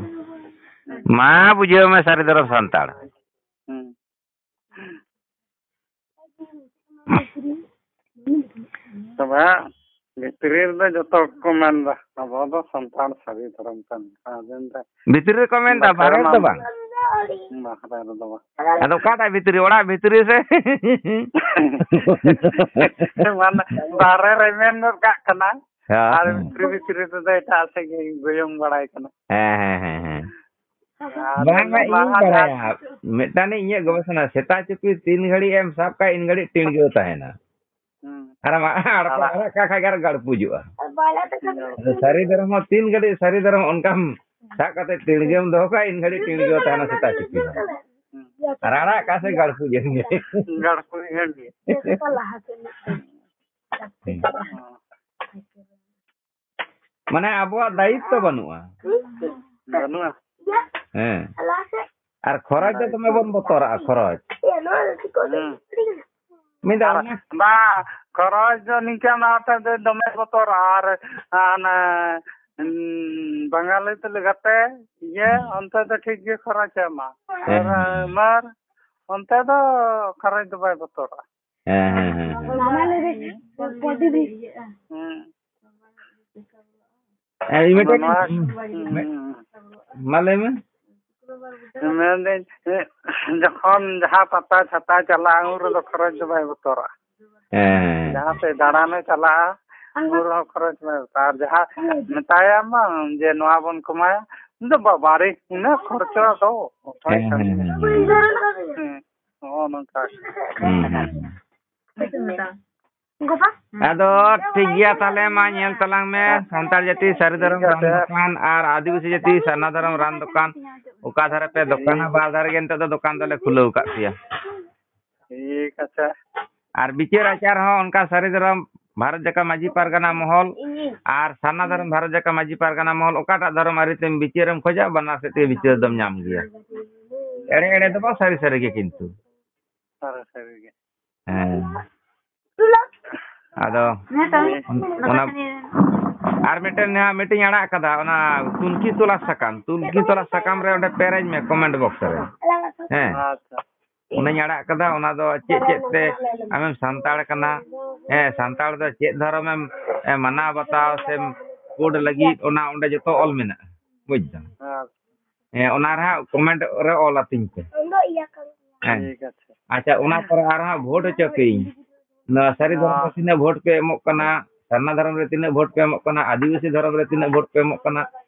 ᱢᱟ ᱵᱩᱡᱷᱟᱹᱣ ᱢᱮ ᱥᱟᱹᱨᱤ ᱫᱷᱚᱨᱚᱢ ᱥᱟᱱᱛᱟᱲ᱾ ᱦᱩᱸ᱾ ᱛᱚᱵᱮ ᱵᱷᱤᱛᱨᱤ ᱨᱮᱫᱚ ᱡᱚᱛᱚ ᱠᱚ ᱢᱮᱱᱫᱟ, ᱟᱵᱚ ᱫᱚ ᱥᱟᱱᱛᱟᱲ ᱥᱟᱹᱨᱤ ᱫᱷᱚᱨᱚᱢ ᱠᱟᱱ ᱜᱮᱭᱟ᱾ ᱟᱫᱚ ᱮᱱᱛᱮ ᱦᱩᱸ᱾ ᱵᱷᱤᱛᱨᱤ ᱨᱮᱠᱚ ᱢᱮᱱᱫᱟ, ᱵᱟᱠᱷᱨᱟ ᱵᱟᱦᱨᱮ ᱢᱟ ᱨᱮᱫᱚ ᱵᱟᱝ? ᱵᱟᱦᱨᱮ ᱨᱮᱫᱚ ᱵᱟᱝ᱾ ᱟᱫᱚ ᱚᱠᱟᱴᱟᱜ ᱵᱷᱤᱛᱨᱤ, ᱚᱲᱟᱜ ᱵᱷᱤᱛᱨᱤ ᱥᱮ? ᱢᱟᱱᱮ ᱵᱟᱦᱨᱮ ᱨᱮ ᱢᱮᱱ ᱜᱚᱫ ᱠᱟᱜ ᱠᱟᱱᱟ᱾ ᱦᱮᱸ, ᱟᱨ ᱦᱮᱸ᱾ ᱵᱷᱤᱛᱨᱤ ᱵᱷᱤᱛᱨᱤ ᱛᱮᱫᱚ ᱮᱴᱟᱜ ᱥᱮᱫ ᱜᱮ ᱜᱚᱭᱚᱝ ᱵᱟᱲᱟᱭ ᱠᱟᱱᱟ᱾ ᱦᱮᱸ, ᱦᱮᱸ, ᱦᱮᱸ, ᱦᱮᱸ᱾ ᱟᱨ ᱵᱟᱝ, ᱢᱮᱱ ᱵᱟᱝ, ᱢᱟ ᱤᱧᱤᱧ ᱦᱟᱸᱜ ᱵᱟᱲᱟᱭᱟ᱾ ᱢᱤᱫᱴᱟᱝ ᱤᱧᱟᱹᱜ ᱜᱚᱵᱮᱥᱚᱱᱟ, ᱥᱮᱛᱟ ᱪᱩᱯᱤ ᱛᱤᱱ ᱜᱷᱟᱹᱲᱤᱡ ᱮᱢ ᱥᱟᱵ ᱠᱟᱜ, ᱤᱱ ᱜᱷᱟᱹᱲᱤᱡ ᱴᱤᱲᱜᱟᱹᱣ ᱛᱟᱦᱮᱱᱟ᱾ ᱦᱩᱸ᱾ ᱟᱨ ᱟᱢᱟᱜ ᱟᱲᱟᱜ ᱟᱲᱟᱜ᱾ ᱟᱲᱟᱜ ᱠᱟᱜ ᱠᱷᱟᱡ ᱜᱮ ᱟᱨᱚ ᱜᱟᱲᱯᱩᱡᱚᱜᱼᱟ᱾ ᱟᱫᱚ ᱥᱟᱹᱨᱤ ᱫᱷᱚᱨᱚᱢ ᱦᱚᱸ ᱛᱤᱱ ᱜᱷᱟᱹᱲᱤᱡ ᱥᱟᱹᱨᱤ ᱫᱷᱚᱨᱚᱢ ᱚᱱᱠᱟᱢ ᱥᱟᱵ ᱠᱟᱛᱮ ᱴᱤᱲᱜᱟᱹᱣ ᱮᱢ ᱫᱚᱦᱚ ᱠᱟᱜᱼᱟ, ᱤᱱ ᱜᱷᱟᱹᱲᱤᱡ ᱴᱤᱲᱜᱟᱹᱣ ᱛᱟᱦᱮᱱᱟ ᱥᱮᱛᱟ ᱪᱩᱯᱤ ᱦᱚᱸ᱾ ᱦᱩᱸ᱾ ᱨᱟᱲᱟ ᱚᱠᱟ ᱥᱮ ᱜᱟᱲᱯᱩ ᱡᱟᱹᱱᱤᱡ᱾ ᱜᱟᱲᱯᱩ ᱡᱟᱹᱱᱤᱡ᱾ ᱢᱟᱱᱮ ᱟᱵᱚᱣᱟᱜ ᱫᱟᱭᱤᱛᱛᱚ ᱵᱟᱹᱱᱩᱜᱼᱟ᱾ ᱵᱟᱹᱱᱩᱜᱼᱟ᱾ ᱦᱮᱸ᱾ ᱟᱨ ᱠᱷᱚᱨᱚᱪ ᱫᱚ ᱫᱚᱢᱮ ᱵᱚᱱ ᱵᱚᱛᱚᱨᱟᱜᱼᱟ, ᱠᱷᱚᱨᱚᱪ᱾ ᱦᱮᱸ᱾ ᱢᱤᱫ ᱫᱷᱟᱣ ᱟᱨ ᱚᱱᱟ ᱵᱟ, ᱠᱷᱚᱨᱚᱪ ᱫᱚ ᱱᱤᱝᱠᱟᱹ ᱚᱱᱟ ᱦᱚᱛᱮ ᱛᱮ ᱫᱚᱢᱮ ᱵᱚᱛᱚᱨᱟᱜᱼᱟ᱾ ᱟᱨ ᱚᱱᱮ, ᱩᱸ, ᱵᱟᱝᱜᱟᱞᱤ ᱛᱮ ᱞᱮᱠᱟᱛᱮ, ᱤᱭᱟᱹ, ᱚᱱᱛᱮ ᱫᱚ ᱴᱷᱤᱠ ᱜᱮ ᱠᱷᱚᱨᱚᱪ ᱮ ᱮᱢᱟ᱾ ᱦᱮᱸ, ᱟᱨ, ᱦᱮᱸ᱾ ᱢᱟᱨ, ᱚᱱᱛᱮ ᱫᱚ ᱠᱷᱚᱨᱚᱪ ᱫᱚ ᱵᱟᱭ ᱵᱚᱛᱚᱨᱟᱜᱼᱟ᱾ ᱦᱮᱸ, ᱦᱮᱸ, ᱦᱮᱸ, ᱦᱮᱸ᱾ ᱦᱮᱸ᱾ ᱦᱮᱸ, ᱤᱧ ᱢᱤᱫᱴᱮᱱ, ᱱᱚᱣᱟ, ᱢᱮ-, ᱦᱩᱸ᱾ ᱢᱟ ᱞᱟᱹᱭ ᱢᱮ᱾ ᱢᱮᱱᱫᱟᱹᱧ, ᱡᱚᱠᱷᱚᱱ ᱡᱟᱦᱟᱸ ᱯᱟᱛᱟ ᱪᱷᱟᱛᱟ ᱪᱟᱞᱟᱜᱼᱟ, ᱩᱱ ᱨᱮᱫᱚ ᱠᱷᱚᱨᱚᱪ ᱫᱚ ᱵᱟᱭ ᱵᱚᱛᱚᱨᱟ᱾ ᱦᱮᱸ᱾ ᱡᱟᱦᱟᱸ ᱥᱮᱫ ᱫᱟᱬᱟᱱᱮ ᱪᱟᱞᱟᱜᱼᱟ, ᱩᱱ ᱨᱮᱦᱚᱸ ᱠᱷᱚᱨᱚᱪ ᱵᱟᱭ ᱵᱚᱛᱚᱨᱟ᱾ ᱟᱨ ᱡᱟᱦᱟᱸ ᱢᱮᱛᱟᱭᱟᱢ ᱵᱟᱝ ᱡᱮ ᱱᱚᱣᱟ ᱵᱚᱱ ᱠᱚᱢᱟᱭᱟ, ᱩᱱᱤ ᱫᱚ ᱵᱟᱵᱟᱨᱮ, ᱩᱱᱟᱹᱜ ᱠᱷᱚᱨᱪᱟ ᱫᱚ ᱚᱠᱚᱭ ᱦᱮᱸ, ᱠᱟᱹᱢᱤᱭᱟ? ᱦᱮᱸ, ᱦᱮᱸ᱾ ᱦᱮᱸ, ᱱᱚᱜᱼᱚ ᱱᱚᱝᱠᱟ᱾ ᱦᱩᱸ, ᱦᱩᱸ, ᱦᱩᱸ᱾ ᱟᱫᱚ ᱴᱷᱤᱠ ᱜᱮᱭᱟ, ᱛᱟᱦᱞᱮ ᱢᱟ ᱧᱮᱞ ᱛᱟᱞᱟᱝ ᱢᱮ, ᱥᱟᱱᱛᱟᱲ ᱡᱟᱹᱛᱤ ᱥᱟᱹᱨᱤ ᱫᱷᱚᱨᱚᱢ ᱴᱷᱤᱠ ᱨᱟᱱ ᱟᱪᱷᱮ᱾ ᱫᱚᱠᱟᱱ ᱟᱨ ᱟᱹᱫᱤᱵᱟᱹᱥᱤ ᱡᱟᱹᱛᱤ ᱥᱟᱨᱱᱟ ᱫᱷᱚᱨᱚᱢ ᱨᱟᱱ ᱫᱚᱠᱟᱱ, ᱚᱠᱟ ᱫᱷᱟᱨᱮ ᱯᱮ ᱫᱚᱠᱟᱱᱟ, ᱴᱷᱤᱠ᱾ ᱵᱟᱨ ᱫᱷᱟᱨᱮ ᱜᱮ ᱱᱤᱛᱚᱜ ᱫᱚ ᱫᱚᱠᱟᱱ ᱫᱚᱞᱮ ᱠᱷᱩᱞᱟᱹᱣ ᱟᱠᱟᱫ ᱯᱮᱭᱟ᱾ ᱴᱷᱤᱠ ᱟᱪᱷᱮ᱾ ᱟᱨ ᱵᱤᱪᱟᱹᱨ ᱟᱪᱟᱨ ᱦᱚᱸ ᱚᱱᱠᱟ ᱥᱟᱹᱨᱤ ᱫᱷᱚᱨᱚᱢ ᱵᱷᱟᱨᱚᱛ ᱡᱟᱠᱟᱛ ᱢᱟᱹᱡᱷᱤ ᱯᱟᱨᱜᱟᱱᱟ ᱢᱚᱦᱚᱞ ᱟᱨ ᱥᱟᱨᱱᱟ ᱫᱷᱚᱨᱚᱢ ᱵᱷᱟᱨᱚᱛ ᱡᱟᱠᱟᱛ ᱢᱟᱹᱡᱷᱤ ᱯᱟᱨᱜᱟᱱᱟ ᱢᱚᱦᱚᱞ, ᱚᱠᱟᱴᱟᱜ ᱫᱷᱚᱨᱚᱢ ᱟᱹᱨᱤ ᱛᱮᱢ ᱵᱤᱪᱟᱹᱨᱮᱢ ᱠᱷᱚᱡᱟ, ᱵᱟᱱᱟᱨ ᱥᱮᱫ ᱛᱮᱜᱮ ᱵᱤᱪᱟᱹᱨ ᱫᱚᱢ ᱧᱟᱢ ᱜᱮᱭᱟ᱾ ᱮᱲᱮ ᱮᱲᱮ ᱫᱚ ᱵᱟᱝ, ᱥᱟᱹᱨᱤ ᱥᱟᱹᱨᱤ ᱜᱮ ᱠᱤᱱᱛᱩ᱾ ᱥᱟᱹᱨᱤ ᱥᱟᱹᱨᱤ ᱜᱮ᱾ ᱦᱮᱸ᱾ ᱟᱫᱚ ᱦᱮᱸ ᱛᱚ᱾ ᱚᱱᱟ ᱟᱨ ᱢᱤᱫᱴᱮᱱ ᱱᱟᱦᱟᱜ ᱢᱤᱫᱴᱮᱱ ᱤᱧ ᱟᱲᱟᱜ ᱠᱟᱫᱟ, ᱚᱱᱟ ᱛᱩᱞᱠᱷᱤ ᱛᱚᱞᱟ ᱥᱟᱠᱟᱢ, ᱛᱩᱞᱠᱷᱤ ᱛᱚᱞᱟ ᱥᱟᱠᱟᱢ ᱨᱮ ᱚᱸᱰᱮ ᱯᱮᱨᱮᱡ ᱢᱮ comment box ᱨᱮ᱾ ᱦᱮᱸ᱾ ᱟᱪᱪᱷᱟ᱾ ᱚᱱᱟᱧ ᱟᱲᱟᱜ ᱠᱟᱫᱟ, ᱚᱱᱟ ᱫᱚ ᱪᱮᱫ ᱪᱮᱫ ᱛᱮ ᱟᱢᱮᱢ ᱥᱟᱱᱛᱟᱲ ᱠᱟᱱᱟ, ᱦᱮᱸ, ᱥᱟᱱᱛᱟᱲ ᱫᱚ ᱪᱮᱫ ᱫᱷᱚᱨᱚᱢᱮᱢ, ᱮ, ᱢᱟᱱᱟᱣ ᱵᱟᱛᱟᱣ ᱥᱮᱢ code ᱞᱟᱹᱜᱤᱫ, ᱚᱱᱟ ᱚᱸᱰᱮ ᱡᱚᱛᱚ ᱚᱞ ᱢᱮᱱᱟᱜᱼᱟ, ᱵᱩᱡᱽ ᱫᱟᱢ? ᱦᱮᱸ᱾ ᱦᱮᱸ, ᱚᱱᱟ ᱨᱮ ᱦᱟᱸᱜ comment ᱨᱮ ᱚᱞ ᱟᱹᱛᱤᱧ ᱯᱮ᱾ ᱦᱮᱸ᱾ ᱴᱷᱤᱠ ᱟᱪᱷᱮ᱾ ᱟᱪᱪᱷᱟ, ᱚᱱᱟ ᱯᱚᱨᱮ ᱟᱨᱦᱚᱸ vote ᱦᱚᱪᱚ ᱯᱮᱭᱟᱹᱧ᱾ ᱱᱚᱣᱟ ᱥᱟᱹᱨᱤ ᱫᱷᱚᱨᱚᱢ ᱨᱮ ᱦᱮᱸ᱾ ᱛᱤᱱᱟᱹᱜ vote ᱯᱮ ᱮᱢᱚᱜ ᱠᱟᱱᱟ, ᱥᱟᱨᱱᱟ ᱫᱷᱚᱨᱚᱢ ᱨᱮ ᱛᱤᱱᱟᱹᱜ vote ᱯᱮ ᱮᱢᱚᱜ ᱠᱟᱱᱟ, ᱟᱹᱫᱤᱵᱟᱹᱥᱤ ᱫᱷᱚᱨᱚᱢ ᱨᱮ ᱛᱤᱱᱟᱹᱜ vote ᱯᱮ ᱮᱢᱚᱜ ᱠᱟᱱᱟ,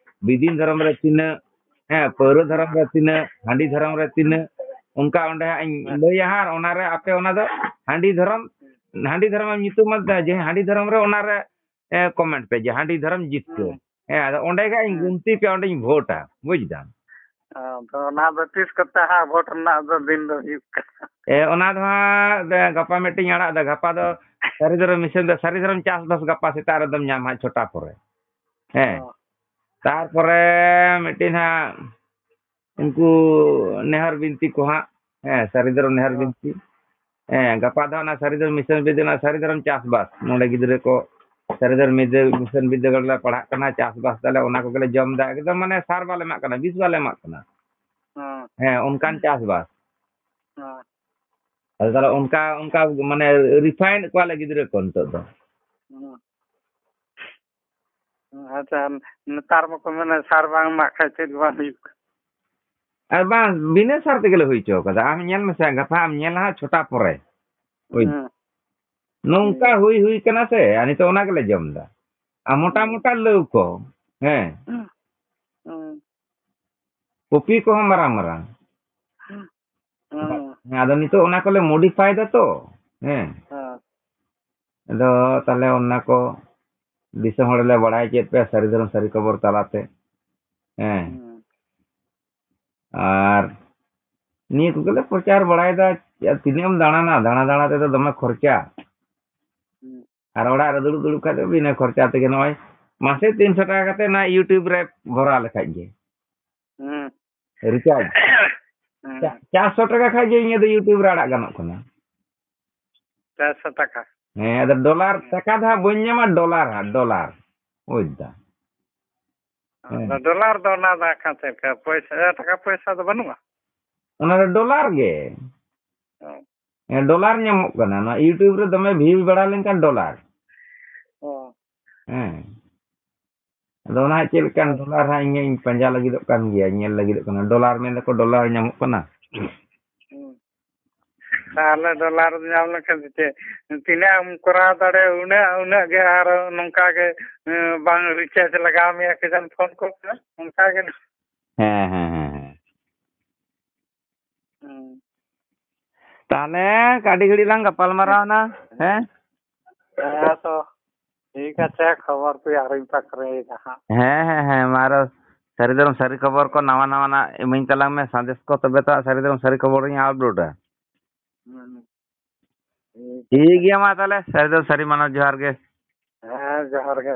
ᱵᱤᱫᱤᱱ ᱫᱷᱚᱨᱚᱢ ᱨᱮ ᱛᱤᱱᱟᱹᱜ, ᱦᱮᱸ, ᱯᱟᱹᱣᱨᱟᱹ ᱫᱷᱚᱨᱚᱢ ᱨᱮ ᱛᱤᱱᱟᱹᱜ, ᱦᱟᱺᱰᱤ ᱫᱷᱚᱨᱚᱢ ᱨᱮ ᱛᱤᱱᱟᱹᱜ, ᱚᱱᱠᱟ ᱚᱸᱰᱮ ᱦᱟᱸᱜ ᱤᱧ ᱦᱮᱸ᱾ ᱞᱟᱹᱭᱟ ᱦᱟᱸᱜ, ᱟᱨ ᱚᱱᱟ ᱨᱮ ᱟᱯᱮ ᱚᱱᱟ ᱫᱚ ᱦᱟᱺᱰᱤ ᱫᱷᱚᱨᱚᱢ, ᱦᱟᱺᱰᱤ ᱫᱷᱚᱨᱚᱢ ᱮᱢ ᱧᱩᱛᱩᱢ ᱟᱫᱟ, ᱡᱮ ᱦᱟᱺᱰᱤ ᱫᱷᱚᱨᱚᱢ ᱨᱮ ᱚᱱᱟ ᱨᱮ, ᱮ, comment ᱯᱮ ᱡᱮ ᱦᱟᱺᱰᱤ ᱫᱷᱚᱨᱚᱢ ᱡᱤᱛᱠᱟᱹᱨ᱾ ᱦᱮᱸ᱾ ᱦᱮᱸ, ᱟᱫᱚ ᱚᱸᱰᱮ ᱜᱮ ᱦᱟᱸᱜ ᱤᱧ ᱦᱮᱸ᱾ ᱜᱩᱱᱛᱤ ᱯᱮ, ᱚᱸᱰᱮᱧ vote-ᱟ, ᱵᱩᱡᱽ ᱫᱟᱢ? ᱟᱫᱚ ᱚᱱᱟ ᱫᱚ ᱛᱤᱥ ᱠᱚᱛᱮ ᱦᱟᱸᱜ ᱵᱷᱳᱴ ᱨᱮᱱᱟᱜ ᱫᱚ ᱫᱤᱱ ᱫᱚ ᱦᱩᱭᱩᱜ ᱠᱟᱱᱟ? ᱮ, ᱚᱱᱟ ᱫᱚ ᱦᱟᱸᱜ ᱫᱮ-, ᱜᱟᱯᱟ ᱢᱤᱫᱴᱤᱧ ᱟᱲᱟᱜ ᱫᱟ᱾ ᱜᱟᱯᱟ ᱫᱚ ᱥᱟᱹᱨᱤ ᱫᱷᱚᱨᱚᱢ ᱢᱤᱥᱚᱱ ᱫᱚ, ᱥᱟᱹᱨᱤ ᱫᱷᱚᱨᱚᱢ ᱪᱟᱥᱵᱟᱥ ᱜᱟᱯᱟ ᱥᱮᱛᱟᱜ ᱨᱮᱫᱚᱢ ᱧᱟᱢᱟ ᱦᱟᱸᱜ ᱪᱷᱚᱴᱟ ᱯᱚᱨᱮ᱾ ᱦᱮᱸ᱾ ᱚ᱾ ᱛᱟᱨᱯᱚᱨᱮ ᱢᱤᱫᱴᱤᱱ ᱦᱟᱸᱜ ᱩᱱᱠᱩ ᱱᱮᱦᱚᱨ ᱵᱤᱱᱛᱤ ᱠᱚ ᱦᱟᱸᱜ, ᱦᱮᱸ, ᱥᱟᱹᱨᱤ ᱫᱷᱚᱨᱚᱢ ᱱᱮᱦᱚᱨ ᱦᱮᱸ᱾ ᱵᱤᱱᱛᱤ᱾ ᱦᱮᱸ, ᱜᱟᱯᱟ ᱫᱚ ᱚᱱᱟ ᱥᱟᱹᱨᱤ ᱫᱷᱚᱨᱚᱢ ᱢᱤᱥᱚᱱ ᱵᱤᱫᱽᱫᱟᱹ-, ᱚᱱᱟ ᱥᱟᱹᱨᱤ ᱫᱷᱚᱨᱚᱢ ᱪᱟᱥᱵᱟᱥ᱾ ᱱᱚᱰᱮ ᱜᱤᱫᱽᱨᱟᱹ ᱠᱚ ᱥᱟᱹᱨᱤ ᱫᱷᱚᱨᱚᱢ ᱢᱤᱫ-, ᱢᱤᱥᱚᱱ ᱵᱤᱫᱽᱫᱟᱹᱜᱟᱲ ᱨᱮᱞᱮ ᱯᱟᱲᱦᱟᱜ ᱠᱟᱱᱟ, ᱪᱟᱥᱵᱟᱥ ᱫᱟᱞᱮ, ᱚᱱᱟ ᱠᱚᱜᱮᱞᱮ ᱡᱚᱢ ᱮᱫᱟ᱾ ᱮᱠᱫᱚᱢ ᱢᱟᱱᱮ ᱥᱟᱨ ᱵᱟᱞᱮ ᱮᱢᱟᱜ ᱠᱟᱱᱟ, ᱵᱤᱥ ᱵᱟᱞᱮ ᱮᱢᱟᱜ ᱠᱟᱱᱟ᱾ ᱦᱮᱸ᱾ ᱦᱮᱸ, ᱚᱱᱠᱟᱱ ᱪᱟᱥᱵᱟᱥ᱾ ᱦᱮᱸ᱾ ᱟᱫᱚ ᱛᱟᱦᱚᱞᱮ ᱚᱱᱠᱟ, ᱚᱱᱠᱟ ᱢᱟᱱᱮ ᱨᱤᱯᱷᱟᱭᱤᱱ ᱠᱚᱣᱟᱞᱮ ᱜᱤᱫᱽᱨᱟᱹ ᱠᱚ ᱱᱤᱛᱚᱜ ᱫᱚ᱾ ᱦᱮᱸ᱾ ᱟᱪᱪᱷᱟ, ᱱᱮᱛᱟᱨ ᱢᱟᱠᱚ ᱢᱮᱱᱟ ᱥᱟᱨ ᱵᱟᱝ ᱮᱢᱟᱜ ᱠᱷᱟᱡ ᱪᱮᱫ ᱜᱮ ᱵᱟᱝ ᱦᱩᱭᱩᱜ ᱠᱟᱱᱟ᱾ ᱟᱨ ᱵᱟᱝ, ᱵᱤᱱᱟᱹ ᱥᱟᱨ ᱛᱮᱜᱮ ᱞᱮ ᱦᱩᱭ ᱦᱚᱪᱚ ᱠᱟᱫᱟ᱾ ᱟᱢ ᱧᱮᱞ ᱢᱮᱥᱮ, ᱜᱟᱯᱟ ᱟᱢ ᱧᱮᱞᱟ ᱦᱟᱸᱜ ᱪᱷᱚᱴᱟ ᱯᱚᱨᱮ᱾ ᱦᱩᱭ᱾ ᱦᱮᱸ᱾ ᱱᱚᱝᱠᱟ ᱦᱮᱸ᱾ ᱦᱩᱭ, ᱦᱩᱭ ᱠᱟᱱᱟ ᱥᱮ, ᱟᱨ ᱱᱤᱛᱚᱜ ᱚᱱᱟ ᱜᱮᱞᱮ ᱡᱚᱢ ᱮᱫᱟ᱾ ᱟᱨ ᱢᱚᱴᱟ ᱦᱮᱸ᱾ ᱢᱚᱴᱟ ᱞᱟᱹᱣ ᱠᱚ, ᱦᱮᱸ᱾ ᱦᱮᱸ᱾ ᱠᱚᱯᱤ ᱠᱚᱦᱚᱸ ᱢᱟᱨᱟᱝ ᱢᱟᱨᱟᱝ᱾ ᱦᱮᱸ᱾ ᱦᱮᱸ, ᱟᱫᱚ ᱱᱤᱛᱚᱜ ᱚᱱᱟ ᱠᱚᱞᱮ modify ᱫᱟ ᱛᱚ, ᱦᱮᱸ᱾ ᱦᱮᱸ᱾ ᱟᱫᱚ ᱛᱟᱦᱞᱮ ᱚᱱᱟ ᱠᱚ ᱫᱤᱥᱚᱢ ᱦᱚᱲ ᱞᱮ ᱵᱟᱲᱟᱭ ᱦᱚᱪᱚᱭᱮᱫ ᱯᱮᱭᱟ ᱥᱟᱹᱨᱤ ᱫᱷᱚᱨᱚᱢ ᱥᱟᱹᱨᱤ ᱠᱷᱚᱵᱚᱨ ᱛᱟᱞᱟᱛᱮ᱾ ᱦᱮᱸ᱾ ᱦᱩᱸ᱾ ᱟᱨ ᱱᱤᱭᱟᱹ ᱠᱚᱜᱮᱞᱮ ᱯᱨᱚᱪᱟᱨ ᱵᱟᱲᱟᱭᱮᱫᱟ᱾ ᱟᱨ ᱛᱤᱱᱟᱹᱜ ᱮᱢ ᱫᱟᱬᱟᱱᱟ? ᱫᱟᱬᱟ ᱫᱟᱬᱟ ᱛᱮᱫᱚ ᱫᱚᱢᱮ ᱠᱷᱚᱨᱪᱟ᱾ ᱦᱩᱸ᱾ ᱟᱨ ᱚᱲᱟᱜ ᱨᱮ ᱫᱩᱲᱩᱵ ᱫᱩᱲᱩᱵ ᱠᱷᱟᱡ ᱫᱚ ᱵᱤᱱᱟᱹ ᱠᱷᱚᱨᱪᱟ ᱛᱮᱜᱮ ᱱᱚᱜᱼᱚᱭ ᱢᱟᱥᱮ ᱛᱤᱱᱥᱚ ᱴᱟᱠᱟ ᱠᱟᱛᱮ ᱱᱚᱣᱟ YouTube ᱨᱮ ᱵᱷᱚᱨᱟᱣ ᱞᱮᱠᱷᱟᱡ ᱜᱮ᱾ ᱦᱩᱸ᱾ ᱨᱤᱪᱟᱨᱡᱽ᱾ ᱦᱩᱸ᱾ ᱪᱟ-, ᱪᱟᱨᱥᱚ ᱴᱟᱠᱟ ᱠᱷᱟᱡ ᱜᱮ ᱤᱧᱟᱹᱜ ᱫᱚ YouTube ᱨᱮ ᱟᱲᱟᱜ ᱜᱟᱱᱚᱜ ᱠᱟᱱᱟ᱾ ᱪᱟᱨᱥᱚ ᱴᱟᱠᱟ᱾ ᱦᱮᱸ, ᱟᱫᱚ ᱰᱚᱞᱟᱨ ᱦᱩᱸ᱾ ᱴᱟᱠᱟ ᱫᱚ ᱦᱟᱸᱜ ᱵᱟᱹᱧ ᱧᱟᱢᱟ, ᱰᱚᱞᱟᱨ ᱦᱟᱸᱜ, ᱰᱚᱞᱟᱨ᱾ ᱵᱩᱡᱽ ᱫᱟ? ᱦᱮᱸ᱾ ᱟᱫᱚ ᱰᱚᱞᱟᱨ ᱫᱚ ᱚᱱᱟ ᱫᱚ ᱦᱟᱸᱜ ᱠᱷᱟᱱ ᱪᱮᱫ ᱞᱮᱠᱟ? ᱯᱚᱭᱥᱟ, ᱴᱟᱠᱟ ᱯᱚᱭᱥᱟ ᱫᱚ ᱵᱟᱹᱱᱩᱜᱼᱟ? ᱚᱱᱟ ᱫᱚ ᱰᱚᱞᱟᱨ ᱜᱮ᱾ ᱚ᱾ ᱦᱮᱸ, ᱰᱚᱞᱟᱨ ᱧᱟᱢᱚᱜ ᱠᱟᱱᱟ᱾ ᱱᱚᱣᱟ YouTube ᱨᱮ ᱫᱚᱢᱮ view ᱵᱟᱲᱟ ᱞᱮᱱᱠᱷᱟᱱ ᱰᱚᱞᱟᱨ᱾ ᱚ᱾ ᱦᱮᱸ᱾ ᱟᱫᱚ ᱚᱱᱟ ᱦᱟᱸᱜ ᱪᱮᱫ ᱞᱮᱠᱟᱱ ᱦᱮᱸ᱾ ᱰᱚᱞᱟᱨ ᱦᱟᱸᱜ ᱤᱧ ᱦᱟᱸᱜ ᱤᱧ ᱯᱟᱸᱡᱟ ᱞᱟᱹᱜᱤᱫᱚᱜ ᱠᱟᱱ ᱜᱮᱭᱟ, ᱧᱮᱞ ᱞᱟᱹᱜᱤᱫᱚᱜ ᱠᱟᱱᱟ᱾ ᱰᱚᱞᱟᱨ ᱢᱮᱱ ᱫᱟᱠᱚ ᱰᱚᱞᱟᱨ ᱧᱟᱢᱚᱜ ᱠᱟᱱᱟ᱾ ᱦᱩᱸ᱾ ᱛᱟᱦᱞᱮ ᱰᱚᱞᱟᱨ ᱧᱟᱢ ᱞᱮᱱᱠᱷᱟᱱ ᱪᱮᱫ, ᱛᱤᱱᱟᱹᱜ ᱮᱢ ᱠᱚᱨᱟᱣ ᱫᱟᱲᱮᱭᱟᱜᱼᱟ, ᱩᱱᱟᱹᱜ, ᱩᱱᱟᱹᱜ ᱜᱮ ᱟᱨ ᱱᱚᱝᱠᱟ ᱜᱮ, ᱮᱸ, ᱵᱟᱝ ᱨᱤᱪᱟᱨᱡᱽ ᱞᱟᱜᱟᱣ ᱢᱮᱭᱟ, ᱠᱤ ᱡᱟᱱ ᱯᱷᱳᱱ ᱠᱚ ᱠᱟᱱᱟ, ᱚᱱᱠᱟ ᱜᱮ᱾ ᱦᱮᱸ, ᱦᱮᱸ, ᱦᱮᱸ, ᱦᱮᱸ᱾ ᱦᱩᱸ᱾ ᱛᱟᱦᱞᱮ ᱟᱹᱰᱤ ᱜᱷᱟᱹᱲᱤᱡ ᱞᱟᱝ ᱜᱟᱯᱟᱞ ᱢᱟᱨᱟᱣ ᱮᱱᱟ, ᱦᱮᱸ? ᱦᱮᱸ ᱛᱚ, ᱴᱷᱤᱠ ᱟᱪᱷᱮ, ᱠᱷᱚᱵᱚᱨ ᱯᱮ ᱟᱹᱣᱨᱤᱧ ᱯᱟᱠᱨᱮᱭᱮᱫᱟ ᱦᱟᱸᱜ᱾ ᱦᱮᱸ, ᱦᱮᱸ, ᱦᱮᱸ, ᱢᱟ ᱟᱨᱚ ᱥᱟᱹᱨᱤ ᱫᱷᱚᱨᱚᱢ ᱥᱟᱹᱨᱤ ᱠᱷᱚᱵᱚᱨ ᱠᱚ ᱱᱟᱣᱟ ᱱᱟᱣᱟᱱᱟᱜ ᱤᱢᱟᱹᱧ ᱛᱟᱞᱟᱝ ᱢᱮ, ᱥᱟᱸᱫᱮᱥ ᱠᱚ, ᱛᱚᱵᱮ ᱛᱚ ᱥᱟᱹᱨᱤ ᱫᱷᱚᱨᱚᱢ ᱥᱟᱹᱨᱤ ᱠᱷᱚᱵᱚᱨ ᱤᱧ ᱟᱯᱞᱳᱰᱟ᱾ ᱴᱷᱤᱠ ᱜᱮᱭᱟ, ᱢᱟ ᱛᱟᱦᱚᱞᱮ ᱥᱟᱹᱨᱤ ᱫᱷᱚᱨᱚᱢ ᱥᱟᱹᱨᱤ ᱢᱟᱱᱚᱛ ᱡᱚᱦᱟᱨ ᱜᱮ᱾ ᱦᱮᱸ, ᱡᱚᱦᱟᱨ ᱜᱮ᱾